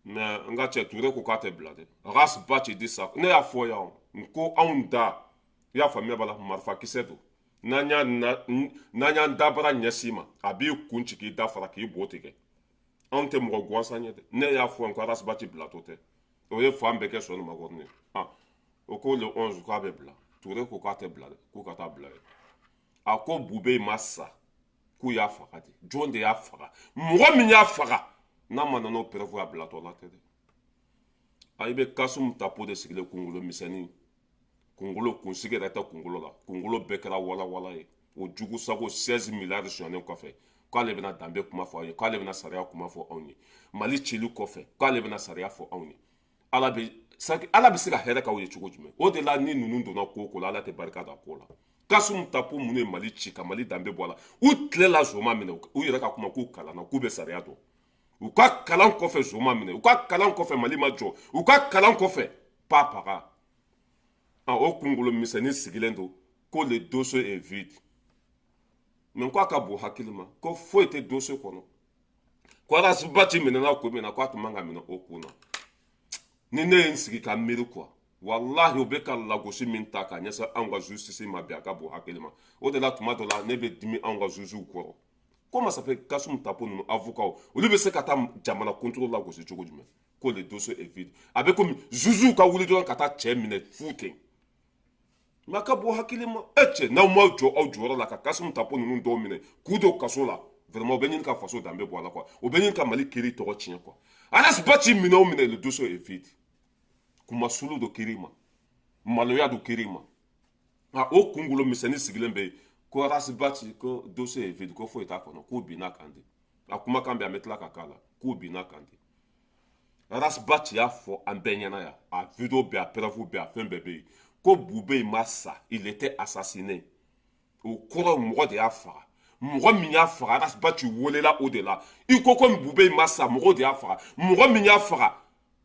mais n ka cɛ Ture ko k'a tɛ bila dɛ. Ras Bath di sa, ne y'a fɔ yan n ko anw da, i y'a faamuya b'a la, marifakisɛ don. N'an y'an dabara ɲɛsin ma, a b'i kun ci k'i da fara k'i bo tigɛ. Anw tɛ mɔgɔ gansan ye dɛ. Ne y'a fɔ n ko Ras Bath bilatɔ tɛ, o ye fan bɛɛ kɛ sɔnni makɔrɔni ye. O ko le 11 k'a bɛ bila, Ture ko k'a tɛ bila dɛ, k'u ka taa bila yen. A ko Bube ma sa, k'u y'a faga de. Jɔn de y'a faga? Mɔgɔ min y'a faga, n'a ma nana o preuve, a bilatɔ la tɛ dɛ. A i bɛ Kasum Tapo de sigilen, kunkolo misɛnnin, kunkolo kunsigi yɛrɛ tɛ kunkolo la, kunkolo bɛɛ kɛra walawala ye. O jugu sago 16 milliards sonyɛnen kɔfɛ, k'ale bɛna danbe kuma fɔ anw ye, k'ale bɛna sariya kuma fɔ anw ye. Mali cili kɔfɛ, k'ale bɛna sariya fɔ anw ye. Ala bɛ se ka hɛrɛ k'aw ye cogo jumɛn? O de la ni ninnu donna ko o ko la, Ala tɛ barika da ko la. Kasum Tapo minnu ye Mali ci ka Mali danbe bɔ a la, u tile la zoma minɛ, u yɛrɛ ka kuma k'u kalanna, k'u bɛ sariya dɔn. U ka kalan kɔfɛ, zoma minɛ. U ka kalan kɔfɛ, Mali ma jɔ. U ka kalan kɔfɛ, pa paga. O kunkolo misɛnnin sigilen don ko le dossier est vide, mais k'a ka bon hakili ma ko foyi tɛ dossier kɔnɔ, ko Ras Bath minɛna ko min na, k'a tun man ka minɛ o kun na. Ni ne ye n sigi ka miiri quoi, walahi, o bɛ ka lagosi min ta ka ɲɛsin anw ka justice ma bi, a ka bon hakili ma. O de la tuma dɔ la ne bɛ dimi anw ka jugew kɔrɔ. Comment ça fait, Kasum Tapo ninnu, avocat, olu bɛ se ka taa jamana kuntigi lagosi cogo jumɛn? Ko le dossier est vide. A bɛ komi juge ka wuli dɔrɔn ka taa cɛ minɛ fu ten. Mais a ka bɔ hakili ma, e cɛ, n'aw m'aw jɔ aw jɔyɔrɔ la ka Kasimu Tapo ninnu dɔw minɛ k'u don kaso la, vraiment, u bɛ ɲini ka faso danbe bɔ a la quoi. U bɛ ɲini ka Mali kiri tɔgɔ tiɲɛ quoi. Ras Bath minɛ o minɛ, le dossier est vide. Kumasulu do kiri ma, maloya do kiri ma. A o kunkolo misɛnnin sigilen bɛ yen ko Ras Bath, ko dossier est vide, ko foyi t'a kɔnɔ, k'u binna kan de. A kumakan bɛ, an bɛ tila ka k'a la, k'u binna kan de. Ras Bath y'a fɔ an bɛɛ ɲɛna yan, a vidéo bɛ, a preuve bɛ, a fɛn bɛɛ bɛ yen, ko Boubèye ma sa, il était assassiné. O kɔrɔ, mɔgɔ de y'a faga. Mɔgɔ min y'a faga, Ras Bath welela o de la. I ko komi Boubèye ma sa, mɔgɔw de y'a faga. Mɔgɔ min y'a faga,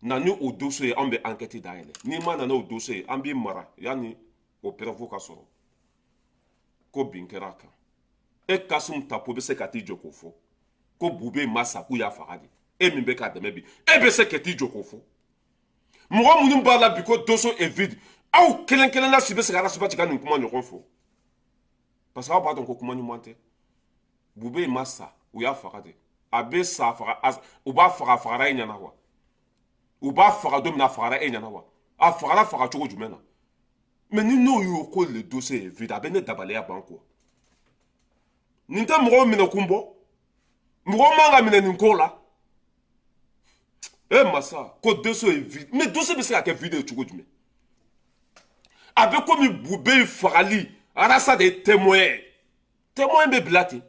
na ni o dossier ye, anw bɛ enquête dayɛlɛ. N'i ma na n'o dossier ye, an b'i mara yanni o preuve ka sɔrɔ ko bin kɛra a kan. E Kasimu Tapo bɛ se ka t'i jɔ k'o fɔ ko Boubèye ma sa, k'u y'a faga de? E min bɛ k'a dɛmɛ bi, e bɛ se ka t'i jɔ k'o fɔ? Mɔgɔ minnu b'a la bi ko dossier est vide, aw kelen kelenna si bɛ se ka Ras Bath ka nin kuma ɲɔgɔn fɔ? Parce que aw b'a dɔn ko kuma ɲuman tɛ. Boubèye ma sa, u y'a faga de. A bɛ sa faga, u b'a faga, a fagara e ɲɛna wa? U b'a faga don min na, a fagara e ɲɛna wa? A fagara faga cogo jumɛn na? Mais ni n'o y'o ko le dossier est vide, a bɛ ne dabaliya ban quoi. Nin tɛ mɔgɔw minɛ kun bɔ, mɔgɔw man ka minɛ nin ko la. E masa, ko dossier est vide, mais dossier bɛ se ka kɛ vide ye cogo jumɛn? A bɛ komi Boubèye fagali, Arasa de ye témoin ye. Témoin bɛ bila ten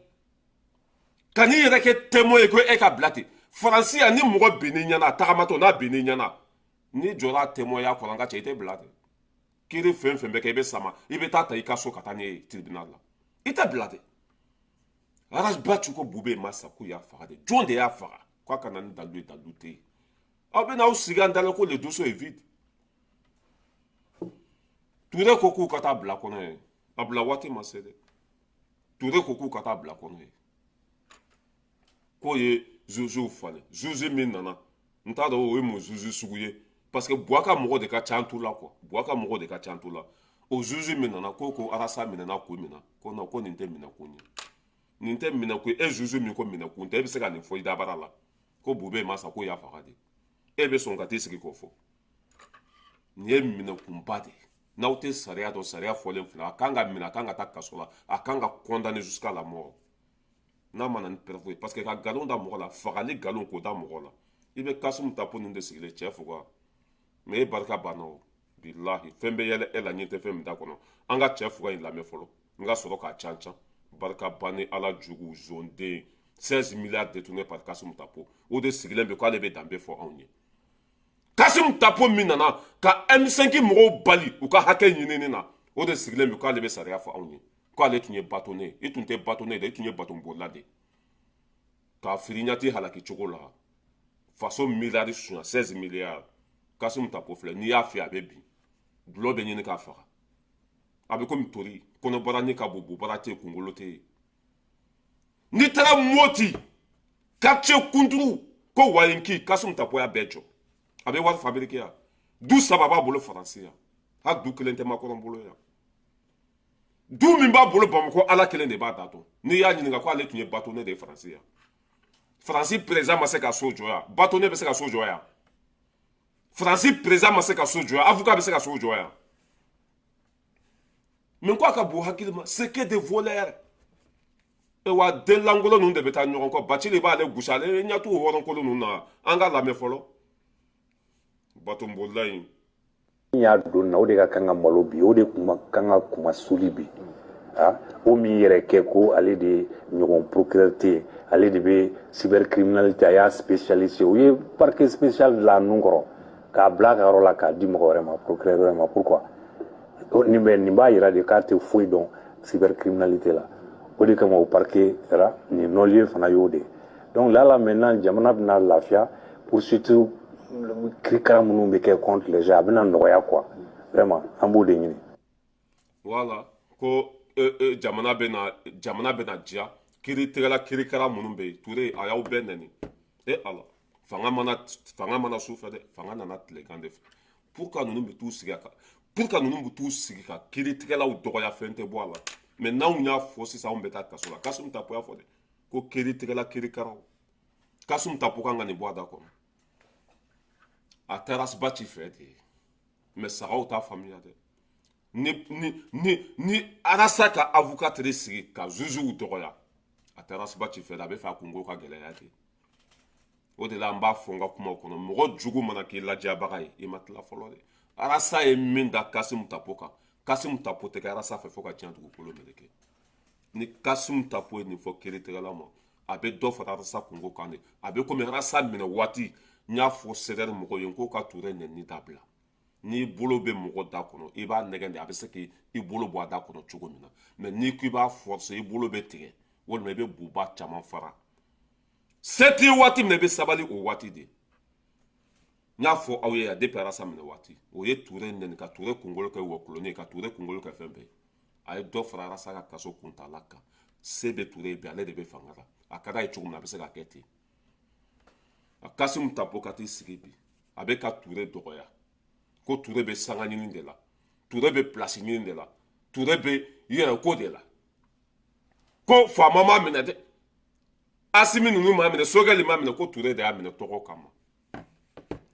ka n'i yɛrɛ kɛ témoin ye ko e ka bila ten. Faransi yan, ni mɔgɔ binn'i ɲɛna, a tagamatɔ n'a binn'i ɲɛna, n'i jɔra témoin ya kɔrɔ, an ka cɛ, i tɛ bila ten. Kiiri fɛn fɛn bɛ kɛ, i bɛ sama, i bɛ taa ta i ka so ka taa n'i ye tribunal la, i tɛ bila ten. Ras Bath ko Boubèye ma sa, k'u y'a faga de. Jɔn de y'a faga? K'a ka na ni dalilu ye, dalilu tɛ yen. Aw bɛ n'aw sigi an da la ko le dossier est vide. Ture ko k'u ka taa bila kɔnɔ ye, a bila waati ma se dɛ. Ture ko k'u ka taa bila kɔnɔ ye, k'o ye jugew falen. Juge min nana, n t'a dɔn o ye mun juge sugu ye, parce que Buwa ka mɔgɔ de ka ca tu la quoi. Buwa ka mɔgɔ de ka ca tu la. O juge min nana ko Arasa minɛna kun min na, ko non, ko nin tɛ minɛkun ye, nin tɛ minɛkun ye. E juge min ko minɛkun tɛ, e bɛ se ka nin fɔ i dabara la ko Boubèye ma sa, k'o y'a faga de? E bɛ sɔn ka t'i sigi k'o fɔ? Nin ye minɛkunba de ye. N'aw tɛ sariya dɔn, sariya fɔlen filɛ, a kan ka minɛ, a kan ka taa kaso la, a kan ka condamner jusqu'à la mort n'a ma na ni preuve ye. Parce que ka nkalon da mɔgɔ la, fagali nkalon k'o da mɔgɔ la, i bɛ Kasimu Tapo ninnu de sigilen cɛ fuga. Mais e barika banna o, bilahi, fɛn bɛ yɛlɛ e la, ɲɛ tɛ fɛn min da kɔnɔ. An ka cɛ fuga in lamɛn fɔlɔ, n ka sɔrɔ k'a can can. Barika banni ala jugu zonden, 16 milliards détournés par Kasimu Tapo, o de sigilen bɛ k'ale bɛ danbe fɔ anw ye. Kasimu Tapo min nana ka M5 mɔgɔw bali u ka hakɛ ɲinini na, o de sigilen bɛ k'ale bɛ sariya fɔ anw ye, k'ale tun ye bâtonnier ye. I tun tɛ bâtonnier dɛ, i tun ye batonbolila de. K'a firi ɲati halaki cogo la, faso miliyari sunya, 16 milliards. Kasimu Tapo filɛ, n'i y'a fiyɛ a bɛ bin, dulɔ bɛ ɲini k'a faga. A bɛ komi tori kɔnɔbara ni ka bon, bobara tɛ yen, kunkolo tɛ yen. N'i taara Moti quartier kunturu ko Wayinki, Kasimu Tapo y'a bɛɛ jɔ. A bɛ wari fabriquer yan. Du saba b'a bolo Faransi yan, hali du kelen tɛ Macron bolo yan. Du min b'a bolo Bamakɔ, Ala kelen de b'a da dɔn. N'i y'a ɲininka ko ale tun ye bâtonnier de ye Faransi yan, Faransi président ma se ka so jɔ yan, bâtonnier bɛ se ka so jɔ yan? Faransi président ma se ka so jɔ yan, avocat bɛ se ka so jɔ yan? Mais ko a ka bon hakili ma, c'est que des voleurs. E wa, den lankolon ninnu de bɛ taa ɲɔgɔn kɔ. Bacili b'ale gosi, ale ɲɛ t'u hɔrɔnkolo ninnu na. An ka lamɛn fɔlɔ, batonbolila in. Y'a don na, o de ka kan ka malo bi, o de kuma kan ka kuma suli bi. O min yɛrɛ kɛ ko ale de ɲɔgɔn procureur tɛ yen, ale de bɛ cybercriminalité, a y'a spécialiste. O ye parquet spécial dilan a nun kɔrɔ k'a bila a ka yɔrɔ la k'a di mɔgɔ wɛrɛ ma, procureur wɛrɛ ma. Pourquoi? Nin bɛ nin b'a yira de k'a tɛ foyi dɔn cybercriminalité la. O de kama o parquet kɛra nin non-lieu fana y'o de. Donc là là maintenant, jamana bɛna lafiya, poursuite kirikara minnu bɛ kɛ contre les gens, a bɛna nɔgɔya quoi. Vraiment, an b'o de ɲini. Voilà, ko jamana bɛna diya, kiiritigɛla kirikara minnu bɛ yen. Ture, a y'aw bɛɛ nɛni. E Ala, fanga mana su fɛ dɛ, fanga nana tilegan de fɛ. Pourquoi ninnu bɛ t'u sigi a kan? Pourquoi ninnu bɛ t'u sigi ka kiiritigɛlaw dɔgɔya? Fɛn tɛ bɔ a la. Mais n'anw y'a fɔ sisan, anw bɛ taa kaso la. Kasimu Tapo y'a fɔ dɛ ko kiiritigɛla kirikaraw. Kasimu Tapo kan ka nin bɔ a da kɔnɔ. A tɛ Ras Bath fɛ de, mais sagaw t'a faamuya dɛ. Ni Arasa ka avocat tɛ sigi ka jugew dɔgɔya, a tɛ Ras Bath fɛ dɛ, a bɛ fɛ a kunko ka gɛlɛya de. O de la an b'a fɔ n ka kumaw kɔnɔ, mɔgɔ jugu mana k'i ladiyabaga ye, i ma tila fɔlɔ dɛ. Arasa ye min da Kasimu Tapo kan, Kasimu Tapo tɛ kɛ Arasa fɛ fo ka diɲɛ dugukolo meleke. Ni Kasimu Tapo ye nin fɔ kiiritigɛla ma, a bɛ dɔ fara Arasa kunko kan de. A bɛ komi Arasa minɛ waati, n y'a fɔ CDR mɔgɔw ye k'o ka Ture nɛni dabila. N'i bolo bɛ mɔgɔ da kɔnɔ, i b'a nɛgɛn de, a bɛ se k'i bolo bɔ a da kɔnɔ cogo min na. Mais n'i ko i b'a forcer, i bolo bɛ tigɛ walima i bɛ buba caman fara. Se t'i waati min na, i bɛ sabali o waati de. N y'a fɔ aw ye yan depuis Arasa minɛ waati, o ye Ture nɛni ka Ture kunkolo kɛ wɔkulɔnin ye, ka Ture kunkolo kɛ fɛn bɛɛ ye. A ye dɔ fara Arasa ka kaso kuntaala kan. Se bɛ Ture ye bi, ale de bɛ fanga la, a ka d'a ye cogo min na, a bɛ se ka kɛ ten. A Kasimu Tapo ka t'i sigi bi, a bɛ ka Ture dɔgɔya ko Ture bɛ sanga ɲini de la, Ture bɛ pilasi ɲini de la, Ture bɛ yɛrɛ ko de la, ko faama m'a minɛ dɛ, Asimi ninnu m'a minɛ, Sogɛli m'a minɛ, ko Ture de y'a minɛ tɔgɔ kama.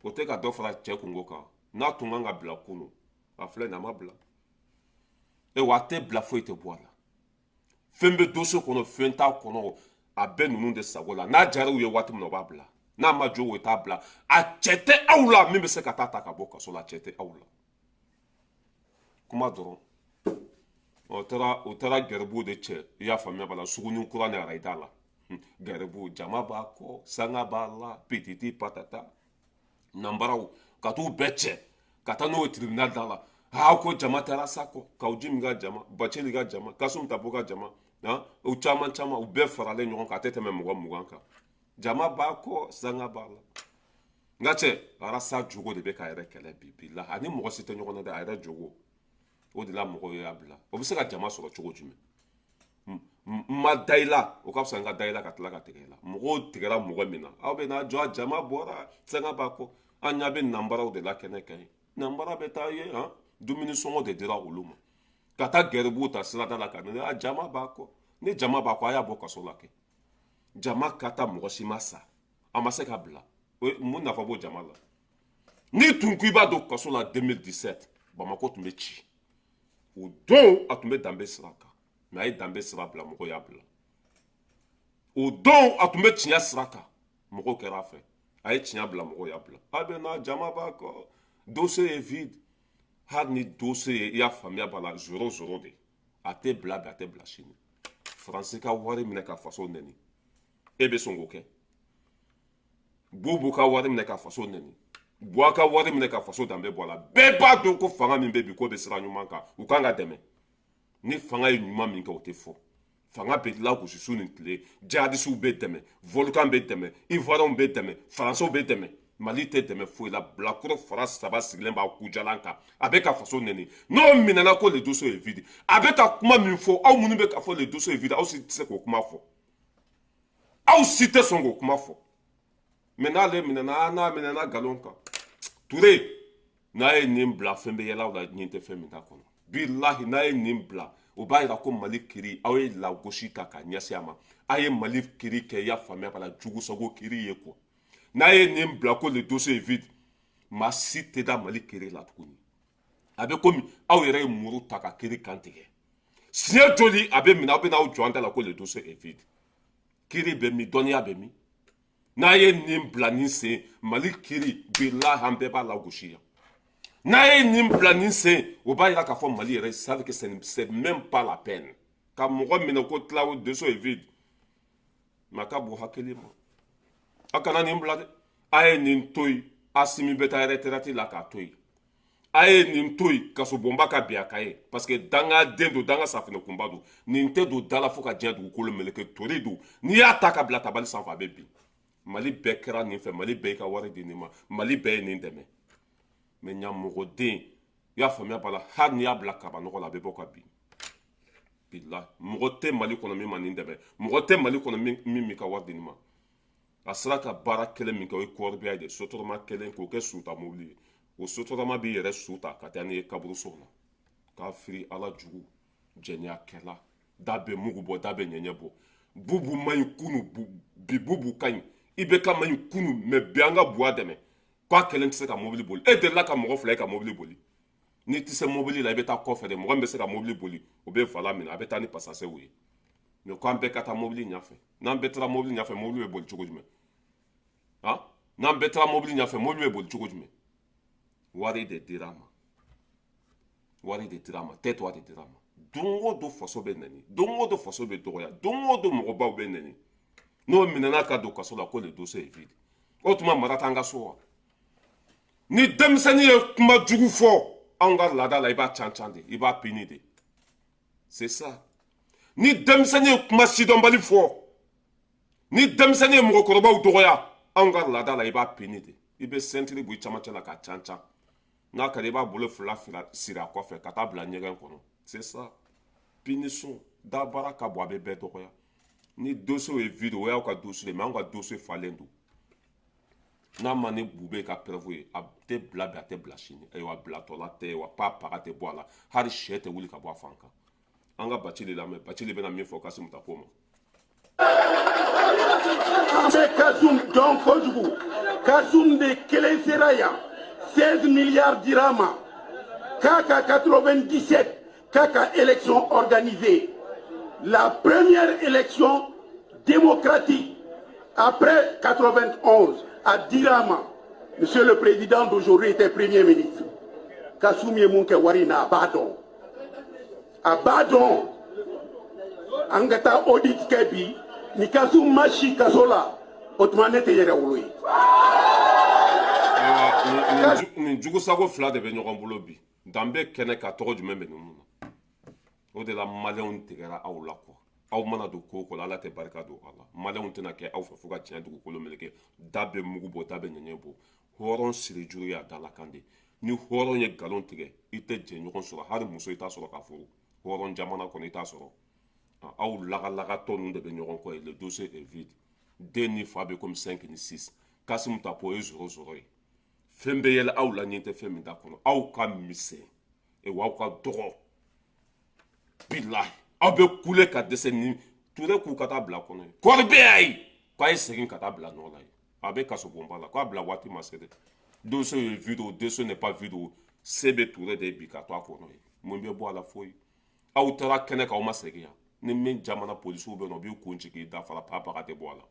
O tɛ ka dɔ fara cɛ kungo kan. N'a tun kan ka bila kunun, a filɛ nin, a ma bila. E wa a tɛ bila, foyi tɛ bɔ a la. Fɛn bɛ dossier kɔnɔ, fɛn t'a kɔnɔ, a bɛɛ ninnu de sago la. N'a diyara u ye waati min na, u b'a bila. N'a ma jɔ, o t'a bila. A cɛ tɛ aw la min bɛ se ka taa ta ka bɔ kaso la, a cɛ tɛ aw la. Kuma dɔrɔn. O taara gɛribuw de cɛ, i y'a faamuya b'a la, suguni kura ni arayida la. Gɛribu jama b'a kɔ, sanga b'a la, pititi patata, nanbaraw ka t'u bɛɛ cɛ ka taa n'o ye tribunal da la. Aa, ko jama taara sa kɔ, Kawu Jimi ka jama, Bacili ka jama, Kasimu Tapo ka jama, u caman caman, u bɛɛ faralen ɲɔgɔn kan, a tɛ tɛmɛ mɔgɔ 20 kan. Jama b'a kɔ, sanga b'a la. N ka cɛ, Arasa jogo de bɛ k'a yɛrɛ kɛlɛ bi bi la. Ani mɔgɔ si tɛ ɲɔgɔn na dɛ, a yɛrɛ jogo o de la mɔgɔw y'a bila. O bɛ se ka jama sɔrɔ cogo jumɛn? N ma da i la, o ka fisa n ka da i la ka tila ka tigɛ i la. Mɔgɔw tigɛra mɔgɔ min na, aw bɛ n'a jɔ, a jama bɔra, sanga b'a kɔ. An ɲɛ bɛ nanbaraw de la kɛnɛ kan yen. Nanbara bɛ taa ye han, dumuni sɔngɔ de dira olu ma ka taa gɛribuw ta sirada la ka na. A jama b'a kɔ. Ni jama b'a kɔ, a y'a bɔ kaso la kɛ. Jama ka taa, mɔgɔ si ma sa, a ma se ka bila. Mun nafa b'o jama la? N'i tun ko i b'a don kaso la 2017, Bamako tun bɛ ci. O don a tun bɛ danbe sira kan, mais a ye danbe sira bila, mɔgɔw y'a bila. O don a tun bɛ tiɲɛ sira kan, mɔgɔw kɛra a fɛ. A ye tiɲɛ bila, mɔgɔw y'a bila. A bɛ na, jama b'a kɔ, dossier ye vide. Hali ni dossier ye, i y'a faamuya b'a la, zéro zéro de. A tɛ bila bi, a tɛ bila sini. Faransi ka wari minɛ ka faso nɛni, e bɛ sɔn k'o kɛ? Bubu ka wari minɛ ka faso nɛni, Buwa ka wari minɛ ka faso danbe bɔ a la. Bɛɛ b'a dɔn ko fanga min bɛ bi, k'o bɛ sira ɲuman kan, u kan ka dɛmɛ. Ni fanga ye ɲuman min kɛ, o tɛ fɔ. Fanga bɛ lagosi su ni tile. Jihadisiw bɛ dɛmɛ, Volcan bɛ dɛmɛ, Ivoirienw bɛ dɛmɛ, Faransiw bɛ dɛmɛ. Mali tɛ dɛmɛ foyi la. Bilakoro fara saba sigilen b'a kujalan kan, a bɛ ka faso nɛni. N'o minɛna ko le dossier est vide, a bɛ ka kuma min fɔ, aw minnu bɛ ka fɔ le dossier est vide, aw si tɛ se k'o kuma fɔ, aw si tɛ sɔn k'o kuma fɔ. Mais n'ale minɛna, n'a minɛna nkalon kan, Ture n'a ye nin bila, fɛn bɛ yɛlɛ aw la, ɲin tɛ fɛn min t'a kɔnɔ. Bilahi, n'a ye nin bila, o b'a yira ko Mali kiri, aw ye lagosi ta k'a ɲɛsin a ma. A ye Mali kiri kɛ, i y'a faamuya b'a la, jugusago kiri ye quoi. N'a ye nin bila ko le dossier est vide, maa si tɛ da Mali kiri la tuguni. A bɛ komi aw yɛrɛ ye muru ta ka kiri kan tigɛ. Siɲɛ joli a bɛ minɛ, aw bɛ n'aw jɔ an da la ko le dossier est vide? Kiri bɛ min? Dɔnniya bɛ min? N'a ye nin bila nin sen, Mali kiri, bilahi, an bɛɛ b'a lagosi yan. N'a ye nin bila nin sen, o b'a yira k'a fɔ Mali yɛrɛ savent que c'est même pas la peine ka mɔgɔ minɛ ko tila o dossier est vide. Mais a ka bon hakili ma, a kana nin bila dɛ. A ye nin to yen, Asimi bɛ taa retraite la k'a to yen. A ye nin to yen, kasobonba ka bin a kan ye, parce que dangaden don, danga safinɛ kunba don. Nin tɛ don da la fo ka diɲɛ dugukolo meleke. Tori don, n'i y'a ta ka bila tabali sanfɛ, a bɛ bin. Mali bɛɛ kɛra nin fɛ, Mali bɛɛ y'i ka wari di nin ma, Mali bɛɛ ye nin dɛmɛ. Mais ɲamɔgɔden, i y'a faamuya b'a la, hali n'i y'a bila kabanɔgɔ la, a bɛ bɔ ka bin. Bilahi, mɔgɔ tɛ Mali kɔnɔ min ma nin dɛmɛ, mɔgɔ tɛ Mali kɔnɔ min m'i ka wari di nin ma. A sera ka baara kelen min kɛ, o ye kɔɔribiya de, sotrama kelen k'o kɛ suta mobili ye. O sotrama b'i yɛrɛ su ta ka taa n'i ye kaburuso la k'a firi. Ala jugu jɛnɛyakɛla da bɛ mugu bɔ, da bɛ ɲɛɲɛ bɔ. Bubu man ɲi kunu, bi Bubu ka ɲi. IBK man ɲi kunu, mais bi an ka Buwa dɛmɛ. K'a kelen tɛ se ka mobili boli. E delila ka mɔgɔ fila ye ka mobili boli? N'i tɛ se mobili la, i bɛ taa kɔfɛ de. Mɔgɔ min bɛ se ka mobili boli, o bɛ volant minɛ, a bɛ taa ni passagerw ye. Mais ko an bɛɛ ka taa mobili ɲɛfɛ, n'an bɛɛ taara mobili ɲɛfɛ, mobili bɛ boli cogo jumɛn? Han, n'an bɛɛ taara mobili ɲɛfɛ, mobili bɛ boli cogo jumɛn? Wari de dira a ma, wari de dira a ma, tais-toi de dira a ma. Don o don faso bɛ nɛni, don o don faso bɛ dɔgɔya, don o don mɔgɔbaw bɛ nɛni. N'o minɛna ka don kaso la, ko le dossier est vide. O tuma mara t'an ka so wa? Ni denmisɛnnin ye kuma jugu fɔ, anw ka laada la, i b'a can can de, i b'a pini de, c'est ça. Ni denmisɛnnin ye kuma sidɔnbali fɔ, ni denmisɛnnin ye mɔgɔkɔrɔbaw dɔgɔya, anw ka laada la, i b'a pini de, i bɛ ceinture bɔ i camancɛ la k'a can can. N'a kɛra, i b'a bolo fila fila siri a kɔfɛ ka taa bila ɲɛgɛn kɔnɔ, c'est ça, punition. Dabara ka bon, a bɛ bɛɛ dɔgɔya. Ni dossier ye vide, o y'aw ka dossier de, mais anw ka dossier falen don. N'a ma ni Bube ka preuve ye, a tɛ bila bi, a tɛ bila sini. Ayiwa, bilatɔla tɛ wa, pa paga tɛ bɔ a la, hali sɛ tɛ wuli ka bɔ a fan kan. An ka Bacili lamɛn. Bacili bɛna min fɔ Kasimu Tapo ma. An bɛ Kasum dɔn kojugu. Kasum de kelen sera yan, 16 milliards dira a ma k'a ka 97, k'a ka élection organisée, la première élection démocratique après 91, a dira a ma. Monsieur le président d'aujourd'hui était premier ministre. Kasum ye mun kɛ wari in na, a b'a dɔn, a b'a dɔn. An ka taa audit kɛ bi. Ni Kasum ma si kaso la, o tuma ne tɛ yɛrɛ wolo ye. Ayiwa, nin jugusago fila de bɛ ɲɔgɔn bolo bi. Danbe kɛnɛ ka tɔgɔ jumɛn bɛ ninnu na? O de la maliyɛnw tigɛra aw la kuwa. Aw mana don ko o ko la, Ala tɛ barika don a la. Maliyɛnw tɛna kɛ aw fɛ fo ka tiɲɛ dugukolo meleke. Da bɛ mugu bɔ, da bɛ ɲɛɲɛ bɔ. Hɔrɔn siri juru ye a dalakan de. Ni hɔrɔn ye nkalon tigɛ, i tɛ jɛɲɔgɔn sɔrɔ, hali muso i t'a sɔrɔ ka furu hɔrɔn jamana kɔnɔ, i t'a sɔrɔ. Aw lagalagatɔ ninnu de bɛ ɲɔgɔn kɔ ye. Le dossier est vide. Den ni fa bɛ komi 5 ni 6. Kasimu Tapo ye zéro zéro ye. Fɛn bɛ yɛlɛ aw la, ɲɛ tɛ fɛn min da kɔnɔ. Aw ka misɛn wa, aw ka dɔgɔ, bilahi, aw bɛ kule ka dɛsɛ. Ni Ture k'u ka taa bila kɔnɔ ye, kɔri bɛ y'a ye k'a ye segin ka taa bila nɔ la ye, a bɛ kaso bonba la, k'a bila waati ma se dɛ. Dossier ye vide o, dossier n'est pas vide o, se bɛ Ture de ye bi ka to a kɔnɔ ye. Mun bɛ bɔ a la? Foyi. Aw taara kɛnɛ kan, aw ma segin yan. Ni min jamana polisiw bɛ yen nɔ, u b'i kun jigin, dafara papaga tɛ bɔ a la.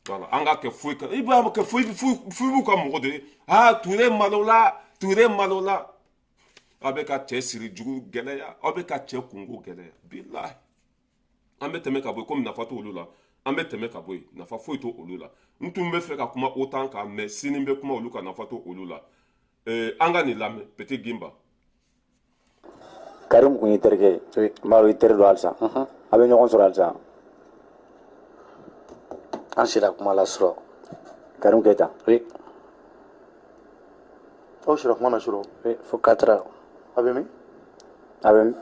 Voilà, an ka kɛ foyi kan, i b'a kɛ foyi foyi b'u ka mɔgɔ de ye. Aa, Ture malola, Ture malola. Aw bɛ ka cɛ siri jugu gɛlɛya, aw bɛ ka cɛ kungo gɛlɛya, bilahi. An bɛ tɛmɛ ka bɔ yen, komi nafa t'olu la. An bɛ tɛmɛ ka bɔ yen, nafa foyi t'olu la. N tun bɛ fɛ ka kuma OTAN kan, mais sini bɛ kuma olu kan, nafa t'olu la. An ka nin lamɛn, Petit Gimba. Karim kun ye terikɛ ye, n b'a dɔn i teri don halisa, a bɛ ɲɔgɔn sɔrɔ halisa? An sera kuma la surɔ. Karim Keyita? Oui. Aw sera kuma na surɔ? Oui, fo 4 heures. A bɛ min? A bɛ min?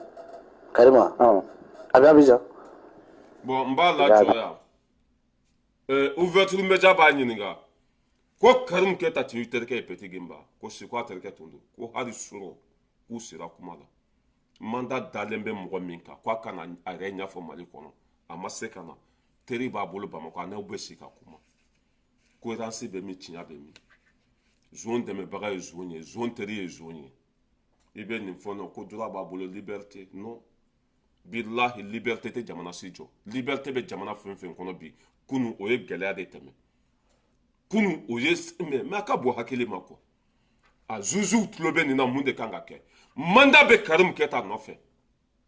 Karima? Ɔn. A bɛ Abidjan. Bon, n b'a lajɔ yan. Ouverture média b'a ɲininka ko Karim Keyita tun y'i terikɛ ye. Petit Gimba ko si ko a terikɛ tun don, ko hali surɔ k'u sera kuma la. Mandat dalen bɛ mɔgɔ min kan k'a ka na a yɛrɛ ɲɛfɔ Mali kɔnɔ, a ma se ka na. Teri b'a bolo Bamakɔ, a n'aw bɛ si ka kuma. Cohérence bɛ min? Tiɲɛ bɛ min? Zon dɛmɛbaga ye zon ye, zon teri ye zon ye. I bɛ nin fɔ nɔ ko droit b'a bolo, liberté. Non, bilahi, liberté tɛ jamana si jɔ. Liberté bɛ jamana fɛn fɛn kɔnɔ bi, kunu o ye gɛlɛya de tɛmɛ, kunu o ye. Mais a ka bɔ hakili ma quoi. A zuzuw tulo bɛ nin na. Mun de kan ka kɛ? Mandat bɛ Karim Keyita nɔfɛ,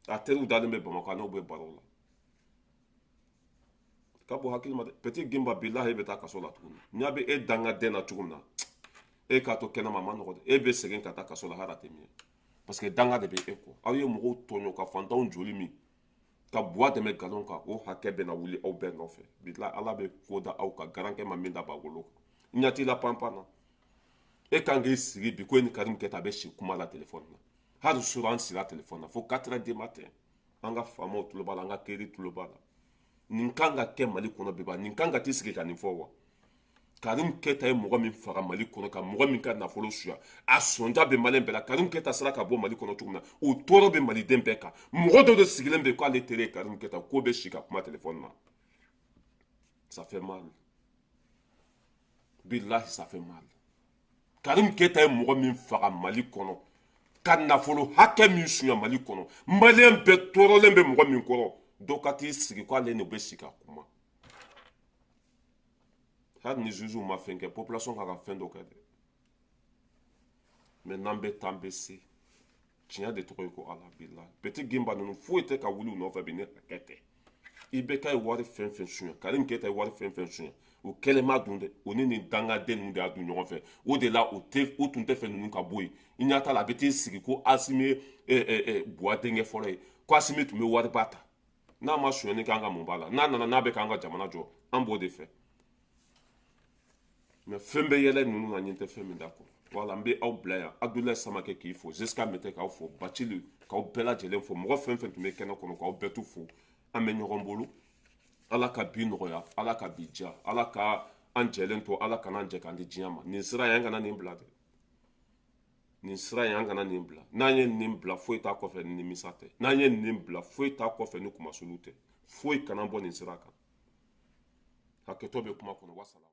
a teriw dalen bɛ Bamakɔ, a n'aw bɛ baro la. Ka bɔ hakili ma dɛ. Petit Gimba, bilahi, e bɛ taa kaso la tuguni. N'a bɛ e dangaden na cogo min na, e k'a to kɛnɛma, a ma nɔgɔ dɛ. E bɛ segin ka taa kaso la hali a tɛ min, parce que danga de bɛ e kɔ. Aw ye mɔgɔw tɔɲɔ ka fantanw joli min, ka buwa dɛmɛ nkalon kan, o hakɛ bɛna wuli aw bɛɛ nɔfɛ. Bilahi, Ala bɛ ko da aw kan, garankɛ ma min da bagolo kan. Ɲɛ t'i la panpan na. E kan k'i sigi bi ko e ni Karim Keyita a bɛ si kuma la telefɔni na. Hali sura an sira telefɔni na fo 4 heures du matin. An ka faamaw tulo b'a la, an ka keri tulo b'a la. Nin kan ka kɛ Mali kɔnɔ bi ba, nin kan ka t'i sigi ka nin fɔ wa? Karim Keyita ye mɔgɔ min faga Mali kɔnɔ, ka mɔgɔ min ka nafolo suya, a sɔnja bɛ maliyɛn bɛɛ la. Karim Keyita sera ka bɔ Mali kɔnɔ cogo min na, o tɔɔrɔ bɛ maliden bɛɛ kan. Mɔgɔ dɔ de sigilen bɛ k'ale teri ye Karim Keyita, k'o bɛ si ka kuma telefɔni na, ça fait mal. Bilahi, ça fait mal. Karim Keita ye mɔgɔ min faga Mali kɔnɔ, ka nafolo hakɛ min suɲɛ Mali kɔnɔ, maliyɛn bɛɛ tɔɔrɔlen bɛ mɔgɔ min kɔrɔ, dɔ ka t'i sigi ko ale n'o bɛ sigi ka kuma. Hali ni juge ma fɛn kɛ, population ka fɛn dɔ kɛ dɛ. Mais n'an bɛ taa, an bɛ se. Tiɲɛ de tɔgɔ ye ko Ala. Bilahi, Petit Gimba ninnu, foyi tɛ ka wuli u nɔfɛ bi ni hakɛ tɛ. IBK ye wari fɛn fɛn suɲɛ, Karim Keita ye wari fɛn fɛn suɲɛ, o kɛlen ma dun dɛ. O ni nin dangaden ninnu de y'a dun ɲɔgɔn fɛ. O de la, o tɛ, o tun tɛ fɛ ninnu ka bɔ yen. I ɲɛ t'a la, a bɛ t'i sigi ko Asimi ye Buwa denkɛ fɔlɔ ye, ko Asimi tun bɛ wariba ta. N'a ma sonyɛni kɛ, an ka mun b'a la? N'a nana, n'a bɛ k'an ka jamana jɔ, an b'o de fɛ. Mais fɛn bɛ yɛlɛ ninnu na, ɲɛ tɛ fɛn min da kɔ. Wala n bɛ aw bila yan. Abdoulaye Samakɛ k'i fo, Ziska Mete k'aw fo, Bacili k'aw bɛɛ lajɛlen fo, mɔgɔ fɛn fɛn tun bɛ kɛnɛ kɔnɔ, k'aw bɛɛ tu fo. An bɛ ɲɔgɔn bolo. Ala ka bi nɔgɔya, Ala ka bi diya, Ala ka an jɛlen to, Ala kana an jɛ k'an di diɲɛ ma. Nin sira in, an kana nin bila dɛ. Nin sira in, an kana nin bila. N'an ye nin bila, foyi t'a kɔfɛ ni nimisa tɛ. N'an ye nin bila, foyi t'a kɔfɛ ni kumasulu tɛ. Foyi kana bɔ nin sira kan. Hakɛto bɛ kuma kɔnɔ. Wasala.